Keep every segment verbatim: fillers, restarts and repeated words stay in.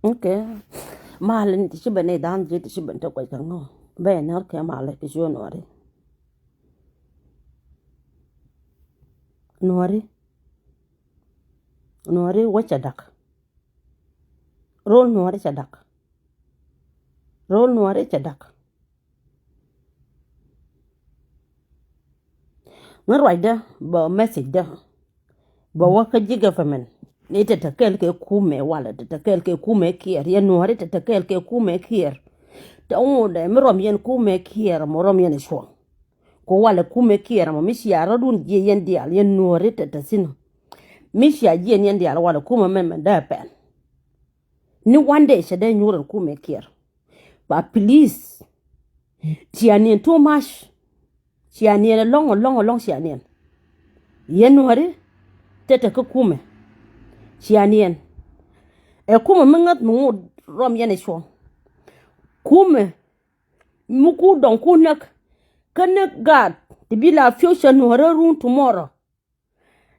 Ok. Mal ni ti ci ben ni dan ji ti ci ben te kuec ka ŋo. Ben ni ok mal ti ci nuɔri. Nuɔri. Nuɔri wä ca dak. Rol nuɔri ca dak. Rol nuɔri ca dak. Ŋä ruacdä bä message dä bä wä kä ji̱ government ni te te kɛl kɛ kumɛ walɛ te te kɛl kɛ kumɛ kiɛɛr yɛn nuɔri te te kɛl kɛ kumɛ kiɛɛr. Te ŋut dɛ mi rɔm yɛn kumɛ kiɛɛr mɔ rɔm yɛn cuɔ̱ŋ. Ku walɛ kumɛ kiɛɛr mɔ mi cia rɔ̱dun jiɛ yɛn diaal yɛn nuɔri te te thin. Mi cia jiɛn yɛn diaal walɛ kumɛ mɛn mɛn dee pɛn. Ni one day cɛ dee nyuur ɛn kumɛ kiɛɛr. Ba please. Cia niɛn too much. Cia niɛn ɛlɔ̱ŋ ɛlɔ̱ŋ ɛlɔ̱ŋ cia niɛn. Yɛn nuɔri te te kä kumɛ. Cia niɛn. Ɛ kumɛ mi ŋäth mi ŋut rɔm yɛn ɛ cuɔ̱ŋ. Kumɛ mi ku dɔŋ ku näk. Kä näk gaat ti bi la future nuɔri run tomorrow.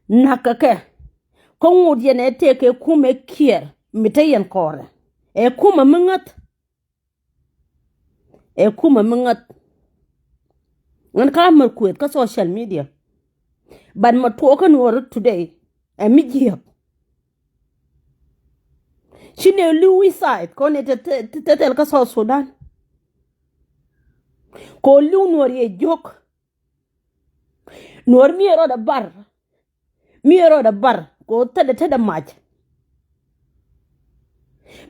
Nakä kɛ kä ŋut yɛn ɛ tëë kɛ kumɛ kiɛɛr mi te yɛn kɔrɛ. Ɛ kumɛ mi ŋäth. Ɛ kumɛ mi ŋäth. Ŋän ka mär kuëth kä social media. But ma tuɔɔkä nuɔrä today ɛ mi jiäk. Ci nɛ li̱w inside kɔn ɛ te thɛl kä South Sudan. Kɔ li̱w nuɔr yɛ jiök. Nuɔr mi ɛ rɔɔdɛ bar. Mi ɛ rɔɔdɛ bar kɔ thädɛ thädɛ mac.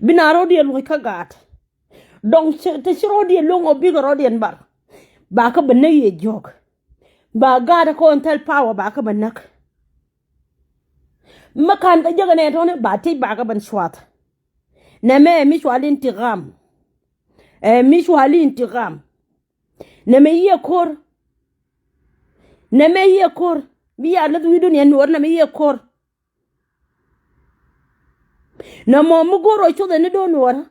Bi na rɔɔdiɛn luɔ̱c kä gaat. Dɔŋ te ci rɔɔdiɛn luɔ̱ŋ ɔ bikɛ rɔɔdiɛn bar. Ba kä bɛ näk yɛ jiök. Ba gaat kɔn thil power ba kä bɛ näk. Mi kan kä jäk ɛn ɛ tɔni ba tic ba kä bɛ cuath. Nɛmɛ ɛ mi cual intikam. Ɛ mi cual intikam. Nɛmɛ yiëë ko̱r. Nɛmɛ yiëë ko̱r. Mi ya läth wi̱i̱dun yɛn nuɔɔr nɛmɛ yiëë ko̱r. Nɛmɔ mi go̱o̱r rɔ cuth ɛn ni do̱n nuɔɔrä.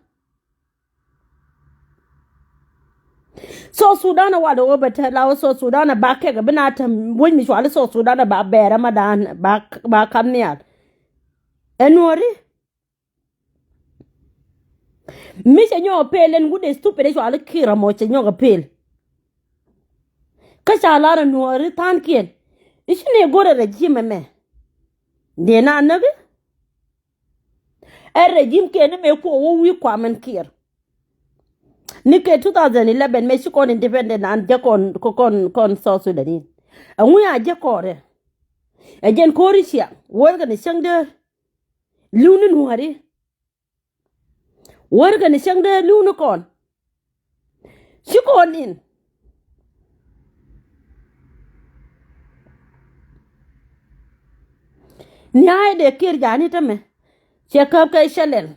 South Sudan a wal ɛ wä bɛ tɛl a wä South Sudan a ba kɛk ɛ bi na tɛm wec mi cuali South Sudan a ba bɛɛr ɛmɛ dan ba ba kam nhial. Ɛ nuɔɔri. Mi cɛ nyɔk a pel ɛn wut ɛ stupid ɛ cuali Kiir ɛmɔ cɛ nyɔk a pel. Kä ca lar ɛ nuɔɔri tha̱a̱nkiɛn i̱ ci ni go̱rɛ regime ɛmɛ. Dee na näk i̱ ɛ regime kiɛn ni mëë kuɔ wä wi̱i̱ kuam ɛn Kiir. Ni kɛ two thousand eleven mëë ci kɔn independent an jɛ kɔn kɔn kɔn South Sudan in. Ɛŋu ya jɛ kɔɔrɛ. Ɛ jɛn ko̱ri cia wärkɛ ni cäŋ dee. Li̱w ni nuɔɔri. Wärkɛ ni cäŋ dee li̱w ni kɔn. Ci kɔn in. Nia̱a̱c dee Kiir ja̱a̱ni tämɛ. Cɛ käp kɛ cɛ lɛl.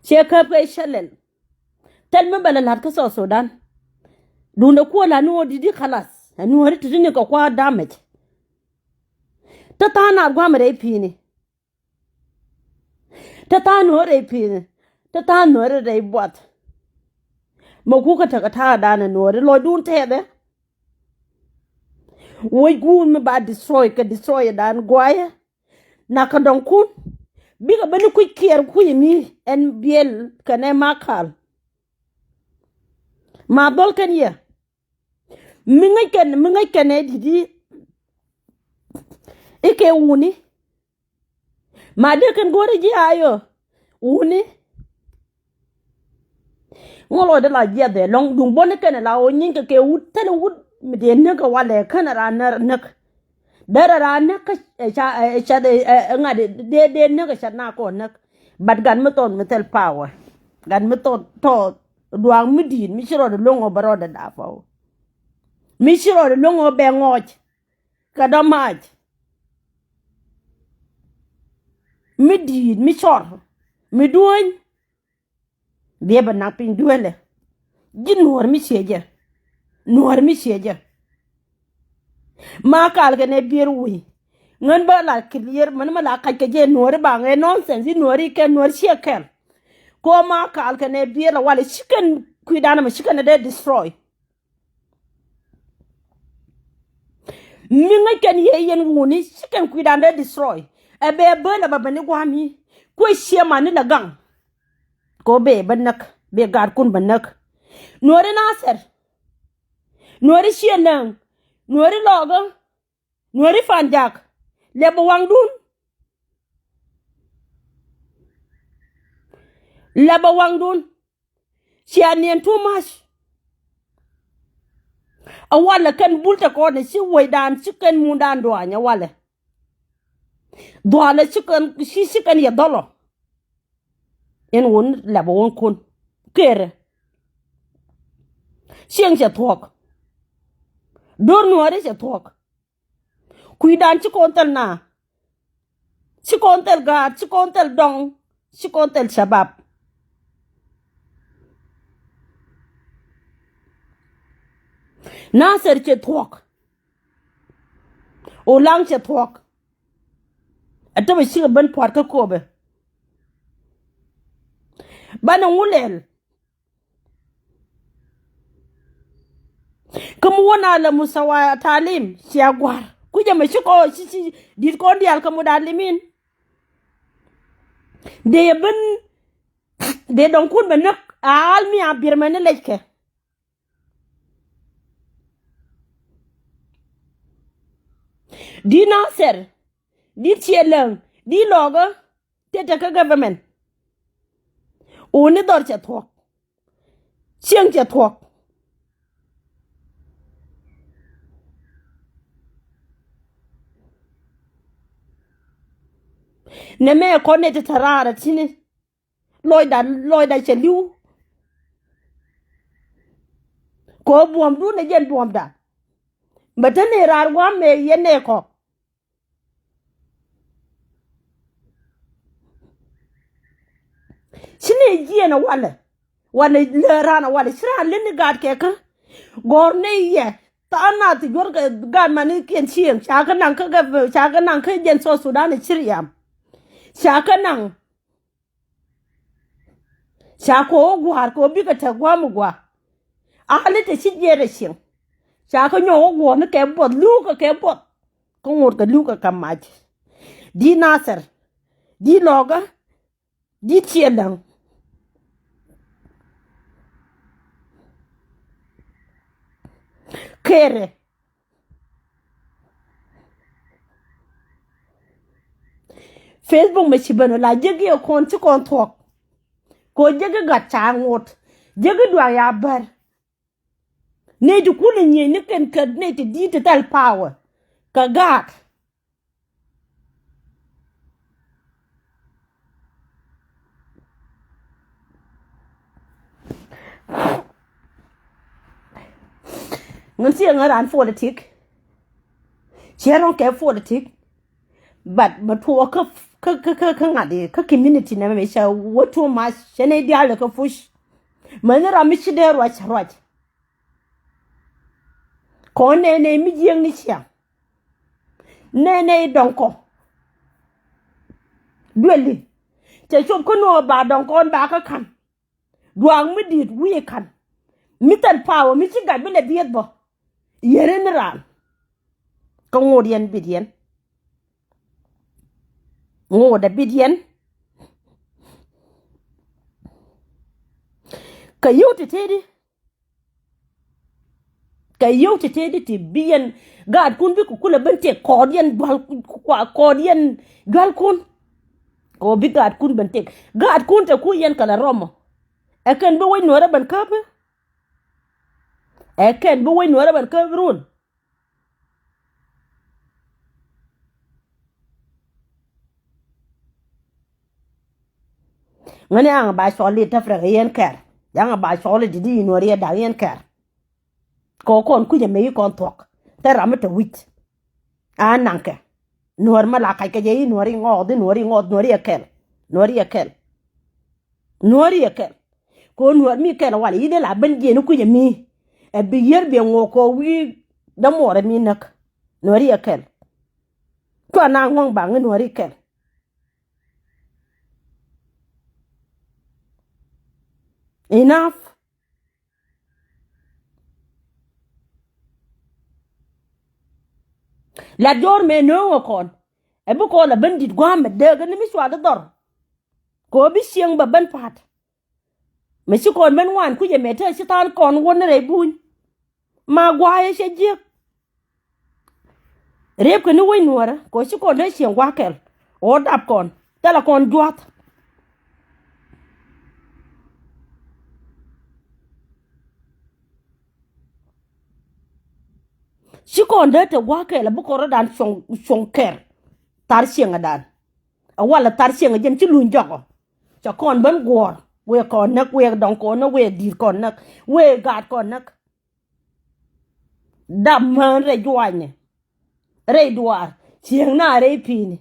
Cɛ käp kɛ cɛ lɛl. Thil mi bɛ lɛ la̱t kä South Sudan. Duundɛ kuɔ la̱t ni ɣöö di̱t i̱ kalas ɛ nuɔ̱ɔ̱ri ti̱ti̱ ni kɛ kua̱r damage. Te tha̱a̱ŋ naath gua̱a̱mɛ rɛy pi̱i̱ni. Te tha̱a̱ŋ nuɔ̱ɔ̱ri rɛy pi̱i̱ni. Te tha̱a̱ŋ nuɔ̱ɔ̱ri rɛy buɔth. Mɛ kukɛ tekɛ ta̱a̱ da̱a̱n ɛ nuɔ̱ɔ̱ri lɔcdun tɛɛthɛ. Wec guun mi ba destroy kɛ destroy da̱a̱n guayɛ. Nakä dɔ̱ŋkun bikɛ ben ni kui̱ kiɛɛr kui̱ mi ɛn biɛl kɛnɛ makal. Ma dhɔl kɛn yɛ mi ŋäc kɛn mi ŋäc kɛn ɛ di̱t i̱ ikɛ wuni. Ma dee kɛn go̱ri ji̱ ayö wuni. Ŋuɔl ɣɔdɛ la jiɛth ɛ lɔŋ duŋ bɔni kɛnɛ la ɣɔ nyieny kɛ kɛ wut thilɛ wut mi dee näk kɛ walɛ känɛ raa näk. Derɛ raa näk kä ɛ ca ɛ ca ɛ ŋa̱t dee dee näk ɛ ca na kɔn näk. But gat mi thɔn mi thil power. Gat mi thɔn tɔ duaŋ mi di̱i̱t mi ci rɔɔdɛ lo̱ŋ ɔ bɛ rɔɔdɛ dap ɔ. Mi ci rɔɔdɛ lo̱ŋ ɔ bɛ ŋɔc. Kɛ dɔ̱ mac mi di̱i̱t mi cɔr mi dueny. Biɛ bɛ nak piny duelɛ ji̱ nuɔ̱ɔ̱r mi ciɛ jɛ. Nuɔ̱ɔ̱r mi ciɛ jɛ. Ma kal kɛ nɛ bier wi̱i̱ ŋän bä la clear män ma la kac kɛ jɛ nuɔ̱ɔ̱r i̱ baŋ ɛ nonsense i̱ nuɔ̱ɔ̱r i̱ kɛn nuɔ̱ɔ̱r ciɛ kɛl. Kɔ ma kal kɛ nɛ bier la walɛ ci kɛn kui̱dan mɛ ci kɛn ɛ dee destroy. Mi ŋäc kɛn yɛ yɛn wuni ci kɛn kui̱dan dee destroy. Ɛ bɛ bä lɛ bɛ bɛ ni gua̱a̱m i̱ kuɛ ciɛ man ni lɛ gaŋ. Kɛ ɣöö bɛ bä näk, bɛ gaatkun bä näk. Nuɔ̱ɔ̱ri Nathɛr, Nuɔ̱ɔ̱ri Ciɛ Läŋ, Nuɔ̱ɔ̱ri Lɔɔkä, Nuɔ̱ɔ̱ri Pan Jak, lɛ bɛ waŋdun. Lɛ bɛ waŋdun. Cia niɛn too much. A walɛ kɛn bul te kɔn ci wecdan ci kɛn mundan duany a walɛ. Dhualɛ ci kɛn ci ci kɛn yɛ dhɔlɔ. In wun lɛ bɛ wun kun. Kerɛ. Cieŋ cɛ thuɔk. Dor Nuɔri cɛ thuɔk. Kui̱dan ci kɔn thil na. Ci kɔn thil gaat, ci kɔn thil dɔŋ, ci kɔn thil shabab. Nathɛr cɛ thuɔk. Ulaŋ cɛ thuɔk. Ɛ tëbɛ cikɛ ben pua̱t kä Köpɛ. Banɛ ŋu lɛl. Kä mi wä na lɛ musawa talim cia gua̱r. Kucä mɛ ci kɔ ci ci di̱t kɔn diaal kä mutalimin. Dee ben dee dɔ̱ŋkun bɛ näk a al mi a biɛr mɛ ni lɛckɛ. Di̱t Nathɛr, di̱t Ciɛ Läŋ, di̱t Lɔɔkä, tëë te kä government. Wuni dhɔr cɛ thuɔ̱k. Cieŋ cɛ thuɔ̱k. Nɛmɛ kɔn nɛ ti te raar a tini. Lɔcda, lɔcda cɛ li̱w. Kɛ ɣöö buɔ̱mdun ɛ jɛn buɔ̱mda. Bɛ te ni raar gua̱a̱m mëë yɛn nɛ kɔ. Ci ni jiɛn a walɛ. Walɛ lɛ raan a walɛ ci raan leni gaat kɛ kä. Gɔr ni yɛ tha̱a̱ŋ nath ti juɔr kɛ gaat mani kiɛn cieŋ ca kä naŋ kä gɛ ca kä naŋ kä jɛn South Sudan ci riam. Ca kä naŋ. Ca kɛ wä gua̱a̱r kɛ wä bikɛ tɛk gua̱a̱m mi gua̱a̱. A li te ci jiɛɛr ɛ cieŋ. Ca kɛ nyɔk wä guɔ̱ɔ̱r ni kɛ buɔth li̱w kɛ kɛ buɔth. Kä ŋot kɛ li̱w kɛ kɛ mac. Di̱t Nathɛr. Di̱t Lɔɔkä. Di̱t Ciɛ Läŋ. Kerɛ. Facebook mɛ ci ben la jek iɛ kɔn ci kɔn thuɔk. Ko jek i gat ca ŋot. Jek i duak ya bär. Ney ti kul i nyieny ni kɛn kɛ ney ti di̱i̱t ti thɛl power. Kɛ gaat. Ŋän thiɛ ŋän raan politik. Ciɛ rɔ̱ŋ kɛ politik. But mɛ tuɔɔk kä kä kä kä ŋa̱t i̱ kä community nɛmɛ cɛ wä too much cɛ nɛy diaal kä push. Mɛ ni ram mi ci dee ruac ruac. Kɔn nɛy nɛy mi jiɛŋ ni ciaŋ. Nɛy nɛy dɔ̱ŋ kɔ. Dueli cɛ cop kä nuɔɔk ba dɔ̱ŋ kɔn ba kä ka̱n. Duaak mi di̱i̱t wi̱i̱ ka̱n mi thɛl power mi ci gat bi lɛ biɛth bä. Yɛn in raan kä ŋo̱o̱t yɛn bit yɛn. Ŋo̱o̱t a bit yɛn. Kɛ yio̱w ti tëëdi. Kɛ yio̱w ti tëëdi ti bi yɛn gaatkun bi kɛ kulɛ ben tëë kɔɔt yɛn dual kɔɔt yɛn dualkun. Kɛ ɣöö bi gaatkun ben tëë gaatkun te ku yɛn kɛ lɛ rɔmɔ. Ɛ kɛn bi wec nuɔrɛ ben käp. Ɛ kɛn bi wec nuɔrɛ ben käp run. Ŋäni aŋ ba cɔl i̱ tafrɛ kɛ yɛn kɛr. Yaŋ ba cɔl i̱ didi i̱ nuɔr yɛ da̱k yɛn kɛr. Kɛ kɔn kui̱c ɛmɛ i̱ kɔn thuɔ̱k thɛ ram mi te wi̱c. A naŋkɛ nuɔr mi la kac kɛ jɛ i̱ nuɔr i̱ ŋɔɔth i̱ nuɔr i̱ ŋɔɔth nuɔr i̱ ɛ kɛl. Nuɔr i̱ ɛ kɛl. Nuɔr i̱ ɛ kɛl. Kɛ nuɔr mi kɛl walɛ i̱ dee la ben jiɛn i̱ kui̱c ɛmi. Ɛ bi yier biɛ ŋuɔk kɛ wi̱i̱ dämuɔrɛ mi näk. Nuɔr i̱ ɛ kɛl. Cua na ŋɔ̱ŋ baŋ i̱ nuɔr i̱ kɛl. Enough. La jɔr mëë nööŋ ɛ kɔn. Ɛ bi kɔn la ben di̱t gua̱a̱mɛ dee gɛ ni mi cual i̱ dhɔr. Kɛ ɣöö bi cieŋ bɛ ben pa̱a̱t. Mɛ ci kɔn ben ŋuan kui̱c ɛmɛ te ci tha̱a̱n kɔn wä ni rɛy buny. Ma gua̱a̱c ɛ cɛ jiäk. Rep kɛ ni wec nuɔ̱ɔ̱rä kɛ ɣöö ci kɔn dee cieŋ gua̱a̱k kɛl ɣöö dap kɔn thilɛ kɔn jua̱th. Ci kɔn dee te gua̱a̱k kɛl a bi kɔn rɔ̱dan cuɔ̱ŋ, cuɔ̱ŋ kɛr thar cieŋädan. A walɛ thar cieŋä jɛn ci luny jɔkɔ. Ca kɔn ben guɔ̱ɔ̱r wëë kɔn näk, wëë dɔ̱ŋ kɔn näk, wëë di̱i̱t kɔn näk, wëë gaat kɔn näk. Dap mään rɛy juaacni rɛy duaar cieŋna rɛy pi̱i̱ni.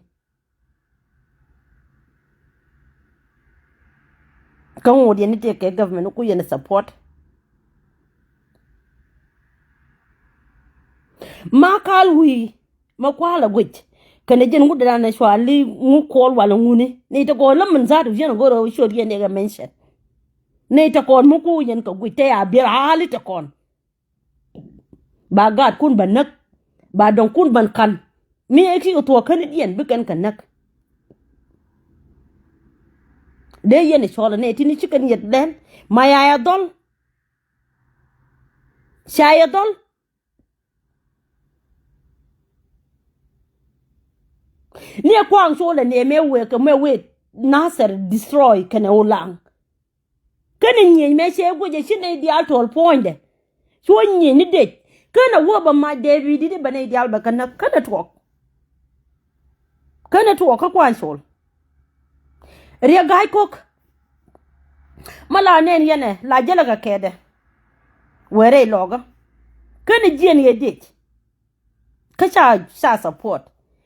Kä ŋot yɛn ni tëë kɛ government ku yɛn support. Ma kal wi̱i̱ ma kua̱l a guic kɛnɛ jɛn ŋut dan cuali ŋu kuɔl wal ŋuni ni te kɔn la min zat wi̱i̱ yɛn a go̱r a ciöt yɛn yɛ kɛ mention. Ni te kɔn mi ku yɛn kɛ guic te a biɛl a li te kɔn. Ba gaatkun bä näk, ba dɔ̱ŋkun bä ka̱n. Mi ɛ ki thuɔ̱k käni diɛn bi kɛn kɛ näk. Dee yɛn ɛ cɔl ɛ nɛ tini ci kɛn yɛt lɛn ma ya ya dhɔl. Ca ya dhɔl. Ni ɛ kuaŋ col ɛ nɛ mɛ wëë kɛ mɛ wëë Nasir destroy kɛnɛ Ulaŋ. Kɛnɛ nyieny mɛ cɛ guic ɛ ci nɛy diaal tuɔl puɔ̱nydɛ. Cu nyieny ni dec kɛnɛ wä bɛ mac David di bɛ nɛy diaal bɛ kɛ näk kɛnɛ tuɔk. Kɛnɛ tuɔk kä kua̱ny col. Riɛk ga̱a̱c ko̱k. Ma la nɛn yɛnɛ la jälɛ kɛ kɛɛdɛ. Wee rɛy lɔkä kɛnɛ jiɛn yɛ dec. Kä ca, ca support.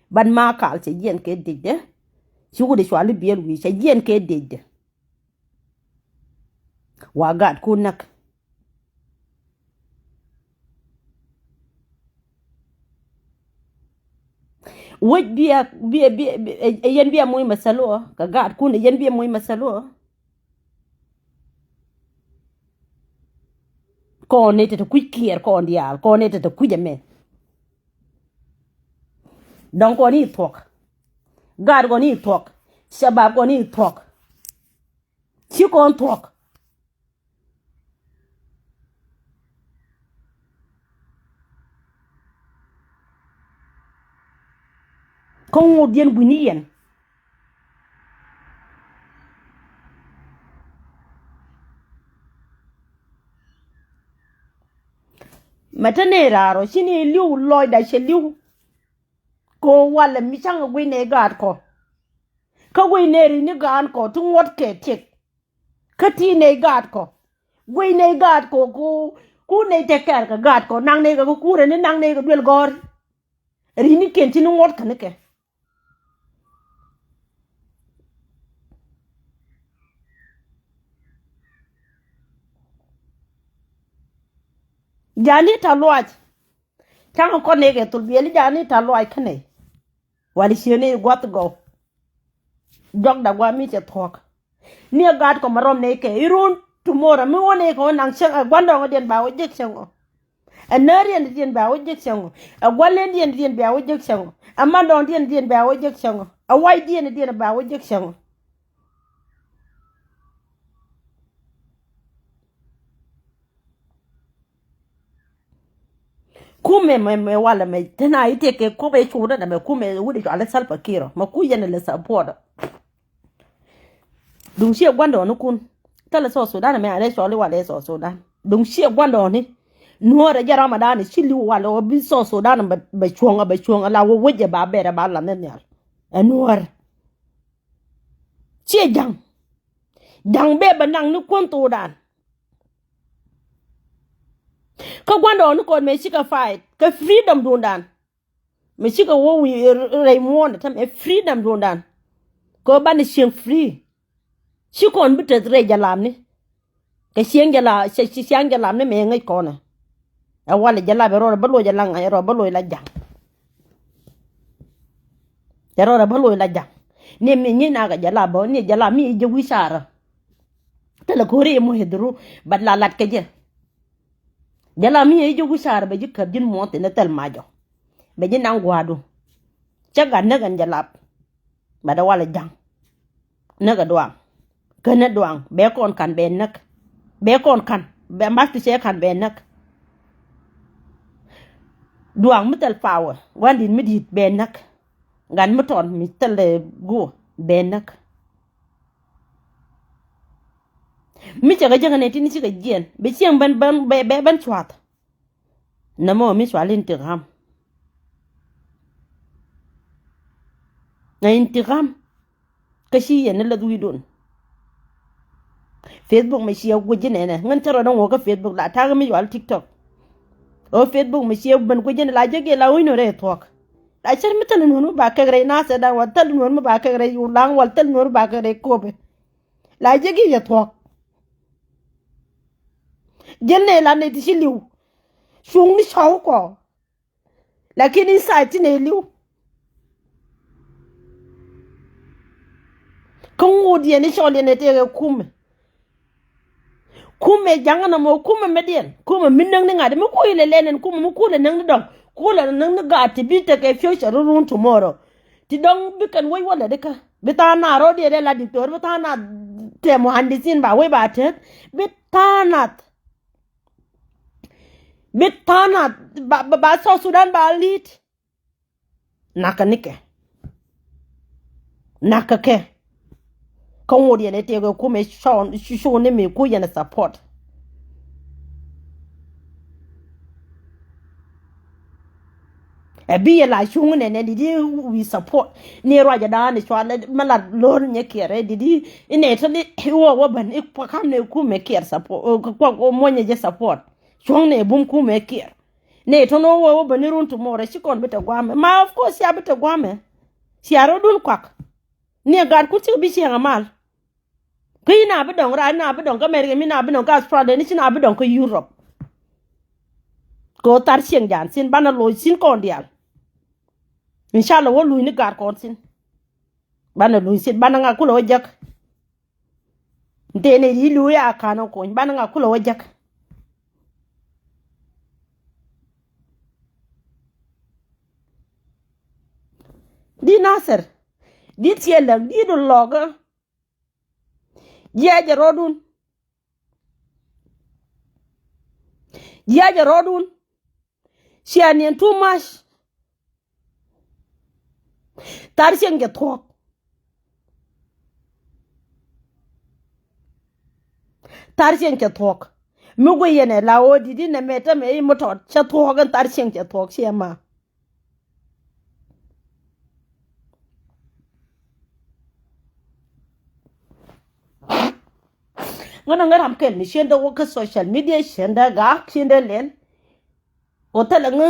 But ma kal cɛ jiɛn kɛ decdɛ. Ci wut ɛ cuali biɛl wi̱i̱ cɛ jiɛn kɛ decdɛ. Wa gaatkun näk. Wec bia, bia, bia, bia, ɛ, ɛ, yɛn bia moc mɛ thäluɔ kɛ gaatkun, ɛ yɛn bia moc mɛ thäluɔ. Kɔn ni te te kui̱c kiɛɛr kɔn diaal, kɔn ni te te kui̱c ɛmɛ. Dɔ̱ŋ kɔn i̱ thuɔ̱k. Gaat kɔn i̱ thuɔ̱k. Cabab kɔn i̱ thuɔ̱k. Ci kɔn thuɔ̱k. Kä ŋot yɛn gui̱ni yɛn. Mɛ te ni raar ɔ ci ni li̱w lɔcda cɛ li̱w. Kɛ walɛ mi caŋ gui̱n nɛy gaatkɔ. Kä gui̱n nɛy ri̱ni gaatkɔ ti ŋuɔ̱t kɛ tiek. Kä ti nɛy gaatkɔ gui̱n nɛy gaatkɔ ku, ku nɛy te kɛɛr kɛ gaatkɔ naŋ nɛy kɛ kä kurɛ ni naŋ nɛy kɛ duel gɔ̱r. Ri̱ni kiɛn ci ni ŋuɔ̱t kä ni kɛ. Jani ta luac. Ca̱ŋ kɔn ni kɛ thul biɛli jani ta luac kä nɛy. Wali cieni gua̱th gɔw. Jɔkda gua mi cɛ thuɔ̱k. Ni a gaat kɔ ma rɔm ni kɛ irun tomorrow mi wä ni kɛ wä naŋ cäŋ ɛ gua̱ndɔŋ diɛn ba wä jek cäŋ ɔ. Ɛ nääriɛn diɛn ba wä jek cäŋ ɔ. Ɛ gua̱liɛn diɛn diɛn ba wä jek cäŋ ɔ. Ɛ mandɔŋ diɛn diɛn ba wä jek cäŋ ɔ. Ɛ wac diɛn diɛn ba wä jek cäŋ ɔ. Kumɛ mɛ mɛ walɛ mɛ tena ite kɛ kop ɛ cudɛ nɛ mɛ kumɛ wudi cɔalɛ Salva Kiir mɛ ku yɛn lɛ support. Duŋ ciɛ guandɔɔni kun thilɛ South Sudan mɛ a rɛ cɔli walɛ South Sudan duŋ ciɛ guandɔɔni. Nuɔrɛ jɛ Ramadan ci liw walɛ wä bi South Sudan bɛ cuɔŋ bɛ cuɔŋ la wä wecɛ ba bɛrɛ ba la ni nhial. Ɛ nuɔr ciɛ jaŋ. Ja̱ŋ bɛ bɛ naŋ ni kuän thokdan. Kä gua̱ndɔɔŋni kɔn mëë cikɛ fight kɛ freedom dundan. Mëë cikɛ wä wi̱i̱ rɛy muɔ̱ɔ̱n tɛmɛ freedom dundan. Kɛ banɛ cieŋ free. Ci kɔn bi teth rɛy jalamni. Kɛ cieŋ jala, ci, ci, cieŋ jalamni mëë ŋäc kɔnɛ. Ɛ walɛ jala bɛ rɔɔdɛ bä loc ala ŋa̱c rɔɔdɛ bä loc la ja̱ŋ. Cɛ rɔɔdɛ bä loc la ja̱ŋ. Ni mi nyi nakɛ jala bä ni jala mi jɛ wi̱i̱ carä. Thilɛ ko̱ri i̱ muhidhuru bat la lat kɛ jɛ. Jɛ la mi i̱ ji̱ wi̱car bɛ ji̱ käp ji̱n muɔth in thil macɔ. Bɛ ji̱ naŋ gua̱a̱du. Cä gat näk ɛn jɛ lap. Bɛ dee walɛ ja̱ŋ. Näk ɛ duaŋ. Känɛ duaŋ bɛ kɔn ka̱n bɛ näk. Bɛ kɔn ka̱n bɛ math ti cɛ ka̱n bɛ näk. Duaŋ mi thil pawɛ gua̱n di̱t mi di̱i̱t bɛ näk. Gat mi tɔn mi thil ɛ guɔ bɛ näk. Mi cɛ kɛ jäŋ ɛ nɛ tin cikɛ jiɛn bɛ cieŋ ben ben bɛ ben cuath. Nɛmɔ mi cual intikam. Na intikam. Kä ci yɛn ni läth wi̱i̱dun. Facebook mɛ ciɛ guic inɛnɛ ŋän cä rɔ dɔ̱ŋ wä kä Facebook la ta̱a̱ mi cual TikTok. Ɣöö Facebook mɛ ciɛ ben guic inɛ la jek yɛ la wi̱i̱ nuɔ̱n rɛy thuɔ̱k. La cär mi thäl nuɔ̱n mi ba kɛk rɛy nathɛ dan wal thäl nuɔ̱n mi ba kɛk rɛy ulaŋ wal thäl nuɔ̱n mi ba kɛk rɛy kopi. La jek yɛ thuɔ̱k. Jel nɛ la nɛ ti ci li̱w. Cuŋni cɔw kɔ. Lakin inside ti nɛ li̱w. Kä ŋut yɛn i̱ cɔl yɛn ɛ tëëkɛ kumɛ. Kumɛ ja̱ŋä nɔmɔ kumɛ mɛ diɛn kumɛ mi näŋ ni ŋa̱t mi kui̱ lɛ lɛn ɛn kumɛ mi kui̱ lɛ näŋ ni dɔ̱ŋ. Kui̱ lɛ näŋ ni gaat ti bi tekɛ future run tomorrow. Ti dɔ̱ŋ bi kɛn wec wä lɛ dikä bi tha̱a̱ŋ na rɔ̱diɛn ɛ la diktor bi tha̱a̱ŋ na tɛ muhandisin ba wec ba tet bi tha̱a̱ŋ nath. Bi tha̱a̱ŋ nath ba, ba, ba South Sudan ba li̱i̱t. Nakä nikɛ. Nakä kɛ. Kä ŋot yɛn ɛ tëëkɛ kumɛ cuŋ ni mi ku yɛn ɛ support. Ɛ bi yɛ la cuŋ nɛ nɛ di di wi support ni ruacɛ dan ni cual mɛ la lor nyɛ kiɛrɛ di di inɛ tɔ ni wɔ wɔ bän i kua kam ni kumɛ kiɛr support kua mɔnyɛ jɛ support. Cuɔ̱ŋ ni bum kumɛ kiɛr. Ni tɔn wä wä bä ni run tomorrow ci kɔn bi te guamɛ ma of course ya bi te guamɛ. Cia rɔ dun kuak. Ni gat kut ci bi cieŋ amal. Kä yi na bi dɔŋ ra na bi dɔŋ kä America mi na bi dɔŋ kä Australia ni ci na bi dɔŋ kä Europe. Kɛ ɣöö thar cieŋ jan thin banɛ loc thin kɔn dial. Inshallah wä luny ni gat kɔn thin. Banɛ luny thin banɛ ŋa kulɛ wä jäk. Ntëënɛ ri luui a ka̱n ɔ kony banɛ ŋa kulɛ wä jäk. Di Nasir di tiɛ läŋ di du lɔkä. Jiɛcɛ rɔdun. Jiɛcɛ rɔdun. Cia niɛn too much. Thar cieŋ cɛ thuɔ̱k. Thar cieŋ cɛ thuɔ̱k. Mi guic yɛn ɛ la ɣöö di̱t inɛ mɛ tämɛ i̱ mi tɔt cɛ thuɔ̱k in thar cieŋ cɛ thuɔ̱k ciɛ ma. Ŋän ɛ ŋä ram kɛl mi cien dee wä kä social media cien dee gak cien dee lɛl. Ko thilɛ ŋä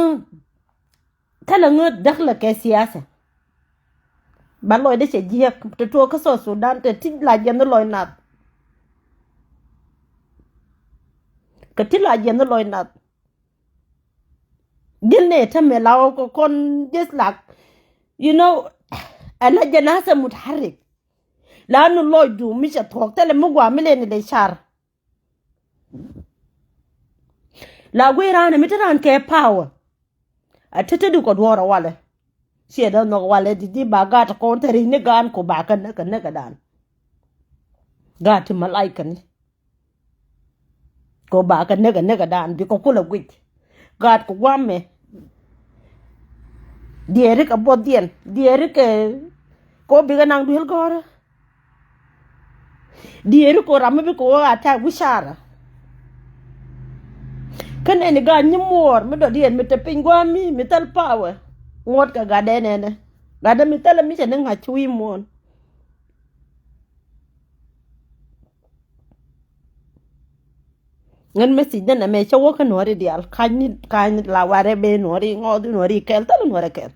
thilɛ ŋä däk lɛ kɛ siasa. Ba lɔcdɛ cɛ jiɛk te tuɔɔk kä South Sudan te ti la jiɛn ni lɔc nath. Kɛ ti la jiɛn ni lɔc nath. Gil ni te mi la wä kɔn just like you know. Ɛn a jɛ nasɛ mutarik. La nu lɔcdu mi cɛ thuɔk thilɛ mi gua mi leni lɛ car. La guiy raan mi te raan kɛ power. A te te du kɔ duɔɔr a walɛ. Ciɛ dee nhɔk walɛ di di ba gat kɔn te ri ni gaan ko ba kä näk kä näk kä dan. Gaat ti malaika ni. Ko ba kä näk kä näk kä dan bi kɔ kulɛ guic. Gaat ko guamɛ. Diɛɛri kɛ buɔthiɛn diɛɛri kɛ ko bikɛ naŋ duel gɔrä. Diɛɛri ko ram mi bi ko wä attack wi̱c carä. Kä nɛni gaat nyi muɔɔr mi dɔ̱diɛn mi te piny gua̱a̱mi mi thäl power. Ŋuɔ̱t kɛ gatdɛ nɛnɛ gatdɛ mi thäl mi cɛ ni ŋa̱c ci wi̱i̱ muɔ̱ɔ̱n. Ŋän message dɛn ɛmɛ cä wä kä nuɔ̱ri diaal ka̱ny ni ka̱ny la warɛ ben nuɔ̱ri ŋɔɔth nuɔ̱ri kɛl thäl nuɔ̱rɛ kɛl.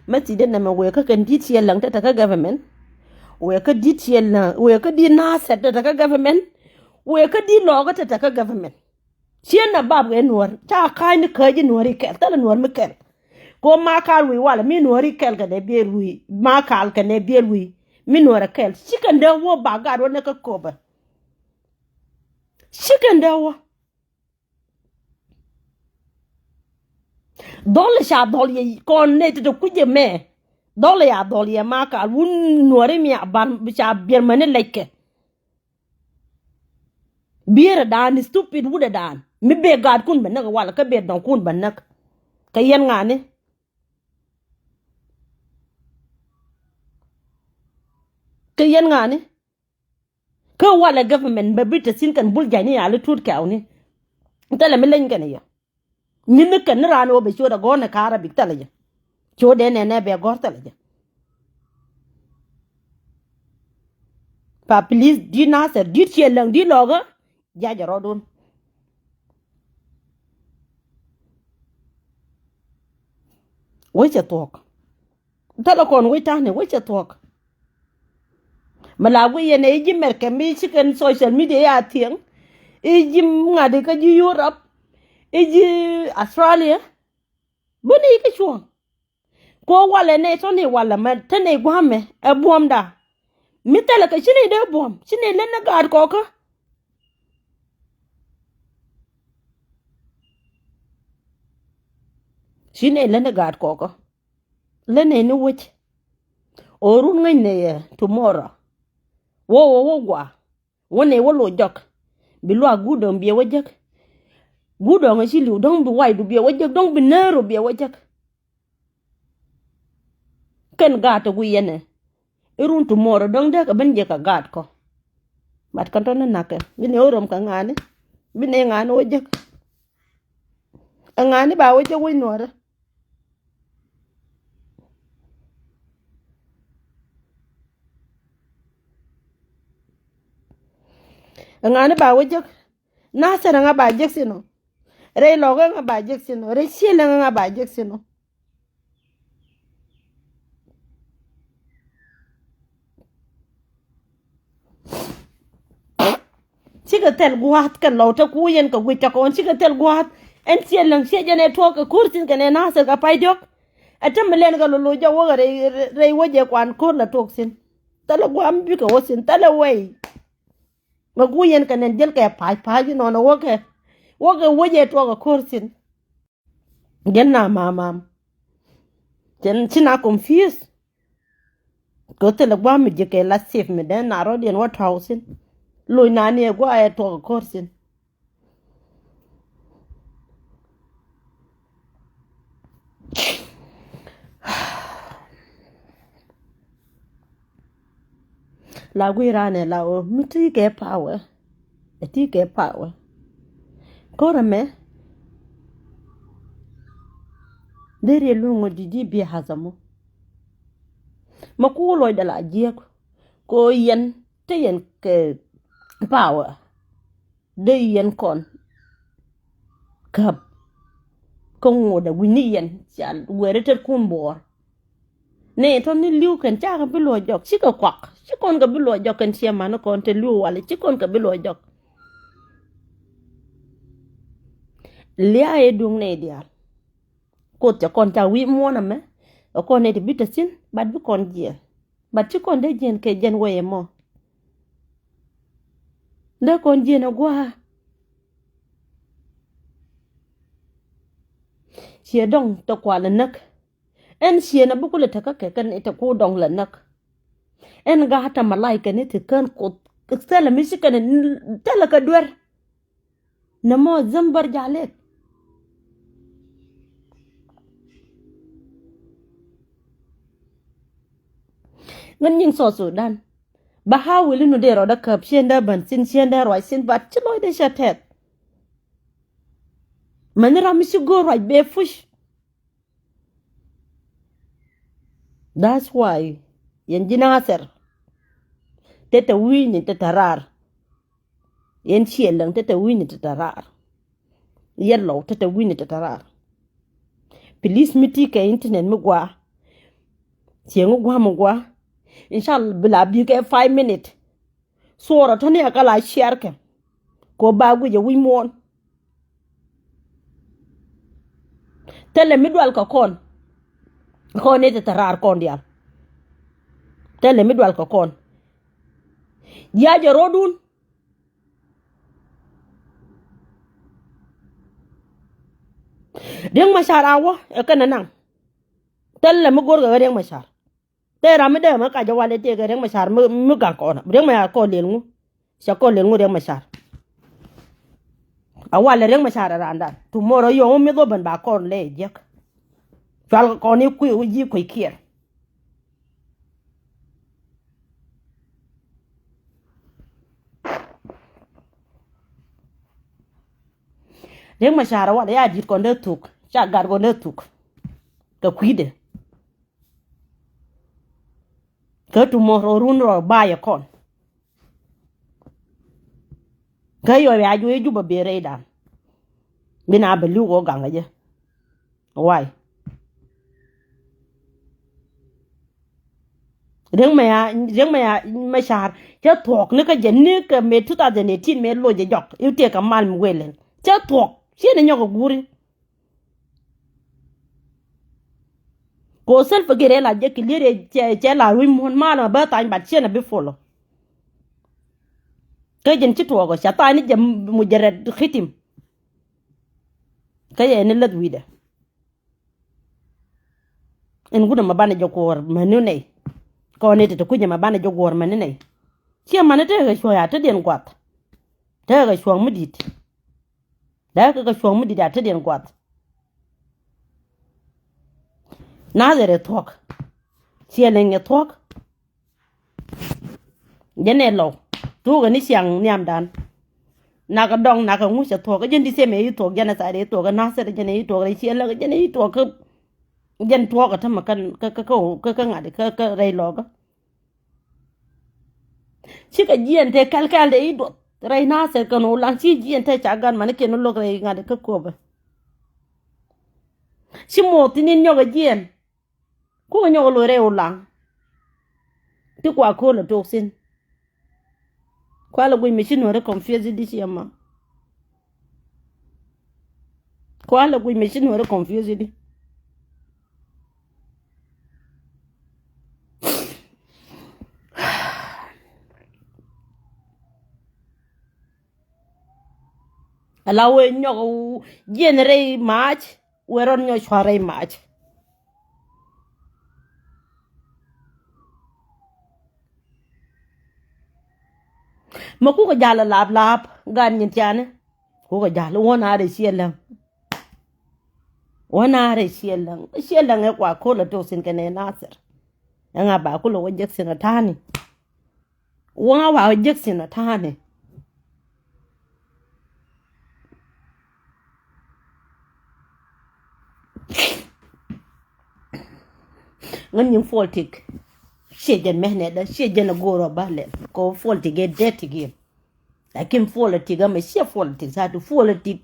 Message dɛn ɛmɛ wëë kä kɛn di̱t ciɛ läŋ tɛtɛ kä government. Wëë kä di̱t ciɛ läŋ wëë kä di̱t na̱a̱ thɛt tɛtɛ kä government. Wëë kä di̱t lɔɔkä tɛtɛ kä government. Ciɛ na bap kɛ nuɔ̱r ca ka̱ny ni käc i̱ nuɔ̱ri kɛl thäl nuɔ̱r mi kɛl. Ko ma kal wi̱i̱ walɛ mi nuɔ̱ri kɛl kɛ nɛ biɛl wi̱i̱ ma kal kɛ nɛ biɛl wi̱i̱ mi nuɔ̱rɛ kɛl ci kɛn dee wä ba gat wä nɛ kä kopɛ. Cikɛn dee wä dhɔl ca dhɔl yɛ kɔn nɛy ti te kui̱c ɛmɛ. Dhɔl ya dhɔl yɛ ma kaal wun nuɔri mi a ban bi ca biɛr mani lɛckɛ. Biɛrɛ daan stupid wudɛ daan mi bee gaatkun bɛ näk walɛ kä bee dɔŋkun bɛ näk. Kɛ yɛn ŋa̱ni. Kɛ yɛn ŋa̱ni. Kä walɛ government bɛ bi te thi̱n kɛn bul ja̱cni yali tuut kɛɛwni. Thilɛ mi leny kɛn yɛ. Nyin ni kɛn ni raan ɣöö bɛ ciötdɛ gɔ̱r ni ka̱rä bik thilɛ jɛ. Ciötdɛ nɛnɛ bɛ gɔ̱r thilɛ jɛ. Pa please di̱t Nathɛr di̱t ciɛ läŋ di̱t lɔkä. Ja̱cɛ rɔɔdun. Wecɛ thuɔ̱k. Thilɛ kɔn wec ta̱a̱ni wecɛ thuɔ̱k. Mi la guic yɛn ɛ i̱ ji̱ Mɛrkɛ mi ci kɛn social media ya thiɛŋ. I̱ ji̱ ŋa̱t i̱ kä ji̱ Europe i̱ ji̱ Australia. Bä ni i̱ kä cuɔ̱ɔ̱ŋ. Ko walɛ nɛy tɔ̱ ni walɛ mɛ te nɛy gua̱a̱mɛ ɛ buɔ̱mda. Mi thilɛ kɛ ci nɛy dee buɔ̱m ci nɛy lät ni gaat kɔkä. Ci nɛy lät ni gaat kɔkä. Lät nɛy ni wec. Ɣöö run ŋäc nɛy ɛ tomorrow. Wä wä wä gua̱a̱. Wä nɛy wä loc jɔk. Bi luaak guut dɔ̱ŋ biɛ wä jek. Guut dɔ̱ŋ ɛ ci li̱w dɔ̱ŋ bi waydu biɛ wä jek dɔ̱ŋ bi neeru biɛ wä jek. Kɛn gaat tɔ guic yɛn ɛ. I̱ run tomorrow dɔ̱ŋ dee kɛ ben jek kɛ gaat kɔ. Bat kɛn tɔ̱ ni na̱kɛ bi nɛy wä röm kɛ ŋa̱a̱ni. Bi nɛy ŋa̱a̱ni wä jek. Ɛ ŋa̱a̱ni ba wä jek wec nuɔ̱ɔ̱rä. Ɛ ŋa̱a̱ni ba wä jek. Nathɛr ɛ ŋa ba jek thi̱n ɔ. Rɛy lɔkä ɛ ŋa ba jek thi̱n ɔ rɛy ciël ɛ ŋa ba jek thi̱n ɔ. Cikɛ thil gua̱a̱th kɛ lɔw te ku yɛn kɛ guic tɔkɔn cikɛ thil gua̱a̱th. Ɛn ciɛ läŋ ciɛ jɛn ɛ tuɔɔk kɛ ko̱r thi̱n kɛnɛ Nathɛr kɛ pay diɔ̱k. Ɛ te mi lɛn kɛ lolo jɔk wäkɛ rɛy rɛy wäcɛ kuan ko̱r la tuɔɔk thi̱n. Thilɛ gua̱a̱th mi bikɛ wä thi̱n thilɛ wɛy. Mɛ guic yɛn kɛ nɛn jɛl kɛ pa̱a̱c pa̱a̱c inɔnɔ wäkɛ wäkɛ wäcɛ tuɔɔk kɛ ko̱r thi̱n. Jɛn na mamam. Cɛn ci na confuse. Kɛ thilɛ gua̱a̱m mi ji̱ kɛ la sif mi dee na rɔ̱diɛn wä tɔ̱w thi̱n. Loc na ni ɛ gua̱a̱ ɛ tuɔk ɛ ko̱r thi̱n. La gui̱i̱ raan ɛ la ɣöö mi ti kɛ power. Ɛ ti kɛ power. Ko̱r ɛmɛ dee riɛ luŋ ɔ di di bi hazamu. Ma ku luɔcdɛ la jiäk. Ko yɛn te yɛn kɛ power. Dee yɛn kɔn käp. Kä ŋuɔdɛ wi̱ni yɛn ca weri tet kun buɔɔr. Ni tɔ̱ ni li̱w kɛn cakɛ bi luɔc jɔk cikɛ kuak ci kɔn kɛ bi luɔc jɔk kɛn ciɛ mani kɔn te li̱w wali ci kɔn kɛ bi luɔc jɔk. Lia̱a̱ ëë duŋ nɛy diaal. Kuoth cɛ kɔn ca wi̱i̱ muɔ̱ɔ̱n ɛmɛ ɛ kɔn nɛy ti bi te thi̱n bat bi kɔn jiɛɛn. Bat ci kɔn dee jiɛn kɛ jɛn wee ɛmɔ. Dee kɔn jiɛn ɛ gua̱a̱. Ciɛ dɔŋ te kual ɛ näk. Ɛn ciɛ na bi kulɛ tekä kɛ kɛn ite ku dɔŋ lɛ näk. Ɛn gaat tɛ malay kɛn ite kään kuoth thɛlɛ mi ci kɛn thɛlɛ kɛ duer. Nɛ mɔ dhäm bär ja̱ lek. Ŋän nyiŋ South Sudan. Bä ha wili nu dee rɔɔdä käp cien dee bän thin cien dee ruac thin bat ci lɔcdɛ cɛ tɛth. Mɛni ram mi ci go̱o̱r ruac bee puc. That's why yɛn ji̱ Nathɛr. Te te wi̱i̱ni te te raar. Yɛn ciɛ läŋ te te wi̱i̱ni te te raar. Yɛn lɔw te te wi̱i̱ni te te raar. Please mi ti kɛ internet mi gua. Cieŋ mi gua mi gua. Inshallah bi la bi kɛ five minute. Suɔrɔ tɔ̱ni a ka la ciarkɛ. Ko ba guic a wi̱c muɔ̱ɔ̱n. Thilɛ mi dual kɛ kɔn. Kɔn ni te te raar kɔn dial. Thilɛ mi dual kɛ kɔn. Jiac jɛ rɔɔdun. Riek Machar a wä ɛ kɛn ɛ naŋ. Thilɛ mi go̱rkɛ ɣä Riek Machar. Tëë ram mi dee mi kac ɛ walɛ tëë kɛ Riek Machar mi, mi gak kɔn. Riek Machar kɔn lel ŋu? Cɛ kɔn lel ŋu Riek Machar? A walɛ Riek Machar ɛ randan. Tomorrow yɔŋ mi mith wä ben ba kɔn lɛ jiäk. Cual kɔn i̱ kui̱ wi̱c ji̱ kui̱ kiɛɛr. Riek Machar ɛ walɛ ya di̱t kɔn dee thuk. Ca gat kɔn dee thuk. Kɛ kui̱dɛ. Kä tomorrow run rɔ ba yɛ kɔn. Kä yɔ ya juɔc Juba ben rɛydan. Bi na bɛ li̱w kɔ gaŋ kɛ jɛ. Why? Riek Machar, Riek Machar, Machar cä thuɔ̱k ni kä jɛ ni kɛ mëë two thousand eighteen mëë loc jɛ jɔk i̱ tëë kɛ mal mi wëë lɛl. Cä thuɔ̱k ciɛ ni nyɔk kɛ guuri. Ko Salva Kiir ɛ la jɛ clear cɛ, cɛ la ruec muɔ̱n mal ma bä thany bat ciɛ na bi follow. Kä jɛn ci tuɔɔk ɔ ca thany ni jɛ mujarrad khitim. Kä yɛ ni läth wi̱dɛ. Ɛn wut ɛmɛ banɛ jɛ guɔ̱ɔ̱r mäni nɛy. Kɔn ni ti ti kui̱c ɛmɛ banɛ jɛ guɔ̱ɔ̱r mäni nɛy. Ciɛ mäni tekɛ cuɔ̱ɔ̱c a tetdiɛn gua̱th. Tekɛ cuɔ̱ɔ̱ŋ mi di̱t. Dee kɛ kɛ cuɔ̱ɔ̱ŋ mi di̱t a tetdiɛn gua̱th. Nathɛr ɛ thuɔ̱k. Ciɛ leny ɛ thuɔ̱k. Jɛn ɛ lɔw. Thukɛ ni ciaŋ nhiamdan. Nak ɛ dɔŋ nak ɛ ŋuc ɛ thuɔ̱k. Ɛ jɛn di same ɛ i̱ thuɔ̱k jɛn ɛ thaat ɛ i̱ thuɔ̱k ɛ nathɛr ɛ jɛn ɛ i̱ thuɔ̱k rɛy ciɛ läk ɛ jɛn ɛ i̱ thuɔ̱k kä. Jɛn thuɔ̱k ɛ tämɛ kä kä kä kä ŋa̱t kä kä rɛy lɔkä. Cikɛ jiɛn te kɛl kɛl te i̱ duɔth rɛy nathɛr kɛn ulaŋ ci jiɛn te ca gat mani kiɛn lo̱k rɛy ŋa̱t kä köpɛ. Ci moth thin in nyɔk ɛ jiɛn. Kukɛ nyɔk ɛ lo̱c rɛy ulaŋ. Ti kua ko̱l ɛ tok thin. Kua lɛ guic mi ci nuɔ̱ri confuse di ci ɛma. Kua lɛ guic mi ci nuɔ̱ri confuse di. Ala wee nyɔk jiɛn rɛy mac wee rɔn nyɔk cua rɛy mac. Ma kukɛ jal a lap lap gan nyin tiani. Kukɛ jal wä na rɛy ciɛ läŋ. Wä na rɛy ciɛ läŋ ciɛ läŋ ɛ kua ko̱l a tok thin kɛnɛ nathɛr. Ɛŋa ba kulɛ wä jek thin a ta̱a̱ni. Wä ŋa wa wä jek thin a ta̱a̱ni. Ŋän nyin politic. Ciɛ jɛn mɛnɛ dä ciɛ jɛn a go̱o̱r ɔ ba lɛl kɛ politic ɛ dee ti gim. Lakin politic amɛ ciɛ politic zatu politic.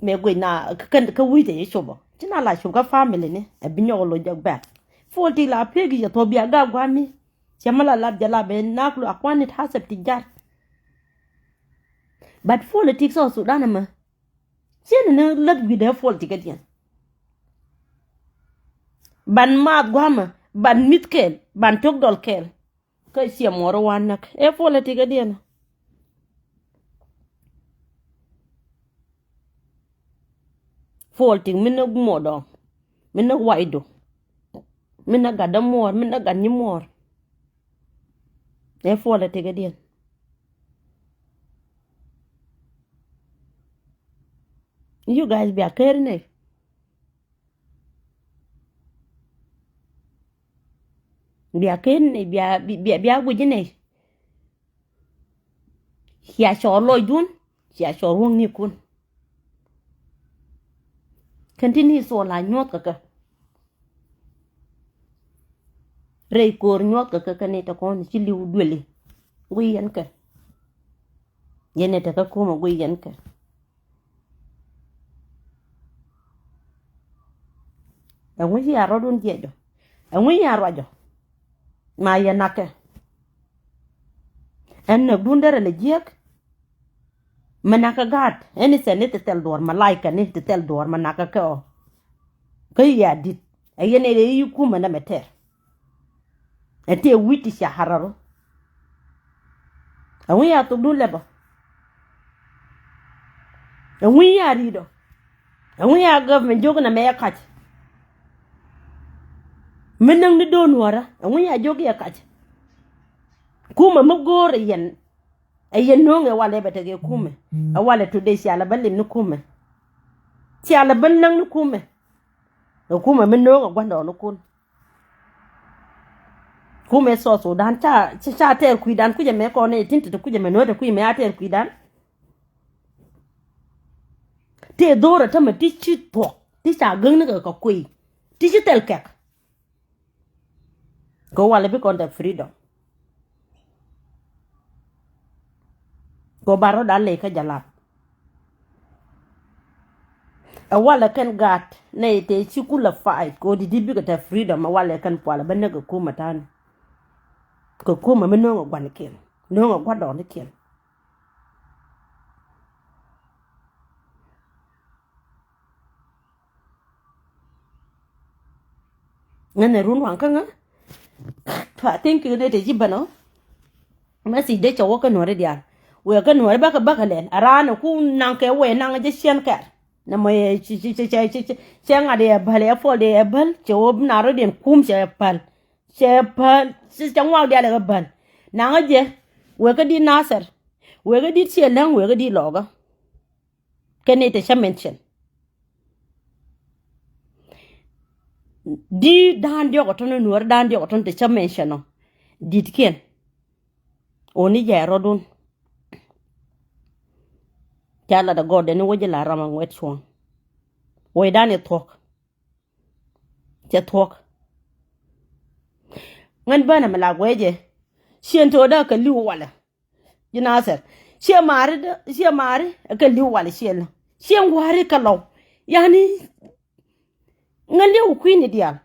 Mɛ guic na kä kä wi̱cɛ ci cop ɔ ci na la cop kä family ni ɛ bi nyɔk loc jɔk bɛ̈k. Politic la pek i̱ cɛ thop bia gak guami. Cɛ mi la lap jɛ lap ɛ nak luak kuan it hasab ti jar. But politic South Sudan amɛ ciɛ ni ni lät wi̱dɛ politic ɛ diɛn. Ban maath guamɛ ban mi̱th kɛɛl ban tok dɔl kɛɛl. Kä ciɛ muɔɔr wan näk ɛ politic ɛ diɛn. Politic mi näk muɔɔdɔ mi näk wacdu mi näk gatdä muɔɔr mi näk gat nyi muɔɔr. Ɛ politic ɛ diɛn. You guys bia ker nɛy. Bia ken bia bia bia guic inɛ. Cia cɔɔr lɔcdun cia cɔɔr wäŋnikun. Kɛn ti ni thol a nyuɔth kɛ kɛ. Rɛy ko̱o̱r nyuɔth kɛ kɛ kɛ ni tɛ kɔn ci li̱w dueli. Guic yɛn kɛ. Yɛn ni tɛ kɛ kumɛ guic yɛn kɛ. Ɛŋu ci a rɔ̱dun jiɛcɔ? Ɛŋu ci a ruacɔ? Ma yɛ nakɛ. Ɛn näkdun derɛ lɛ jiäk. Mɛ nakɛ gaat ɛn i̱ thɛl ni ti thɛl duɔ̱ɔ̱r mɛ lackɛ ni ti thɛl duɔ̱ɔ̱r mɛ nakɛ kɛ ɔ. Kä yɛ a di̱t ɛ yɛn ɛ rɛ i̱ kumɛ nɛ mɛ tɛr. Ɛ tëë wi̱c ti ca harar ɔ. Ɛŋu ya thokdun lɛpɔ? Ɛŋu ya ri̱t ɔ? Ɛŋu ya government jiök nɛ mɛ ɛ kac? Mi näk ni do̱n wärä, ɛŋu ya jiök yɛ kac? Kumɛ mi go̱o̱r ɛ yɛn, ɛ yɛn no̱o̱ŋ ɛ walɛ bɛ tekɛ kumɛ. Ɛ walɛ today cialɛ bä lim ni kumɛ. Cialɛ bä näk ni kumɛ. Ɛ kumɛ mi no̱o̱ŋ ɛ gua̱ndɔɔŋnikun. Kumɛ South Sudan ca, ca, ca tɛɛr kui̱dan kucɛ mɛ kɔn ɛ tin te kucɛ mɛ no̱o̱ŋ te kui̱ mɛ a tɛɛr kui̱dan. Tëë dho̱rɛ tämɛ ti ci thuɔ̱k ti ca gäkni kɛ kɛ kui̱ ti ci thil kɛk. Kɛ walɛ bi kɔn te freedom. Kɛ bar rɔ̱dan ley kä jalap. Ɛ walɛ kɛn gaat nɛy tëë ci kulɛ fight kɛ ɣöö di di bikɛ te freedom, ɛ walɛ kɛn pualɛ bä näk kɛ kumɛ ta̱a̱ni. Kɛ kumɛ mi no̱o̱ŋ ɛ gua̱nikiɛn, no̱o̱ŋ ɛ gua̱dɔɔŋnikiɛn. Ŋän ɛ run waŋ kä ŋä. Tua thinking ni te ji̱ bänɔ. Message dee cɛ wä kä nuɔ̱ri diaal. Wëë kä nuɔ̱ri bäkä bäkä lɛl a raan ɛ ku naŋ kɛ wëë naŋ jɛ ciɛn kɛr. Nɛ mɔ yɛ cɛ ŋa̱t yɛ bäl yɛ puɔl dee yɛ bäl cɛ wä na rɔ diɛn kum cɛ päl. Cɛ päl cɛ ŋuak diaal yɛ kɛ bäl. Naŋ jɛ wëë kä di̱t Nasir. Wëë kä di̱t ciɛ läŋ wëë kä di̱t lɔɔkä. Kɛn ni te cä mention. Di da̱a̱n diɔk ɔ tɔn nuɔ̱ɔ̱r da̱a̱n diɔk ɔ tɔn te cä mention ɔ. Di̱tkiɛn. Ɔ ni jɛ rɔ̱dun. Ca lat ɛ gɔɔdɛ ni wä ji̱ la ram ɛ ŋuɛt cuɔ̱ɔ̱ŋ. Wecdan i̱ thuɔ̱k. Cɛ thuɔ̱k. Ŋän bänɛ mi la guɛcɛ. Ciɛn to̱o̱dä kɛ li̱w walɛ. Ji̱ Nasir ciɛ maari dä ciɛ maari kɛ li̱w walɛ ciɛ lä ciɛ ŋua̱ri kɛ lɔw. Yani ŋän li̱w kui̱ni diaal.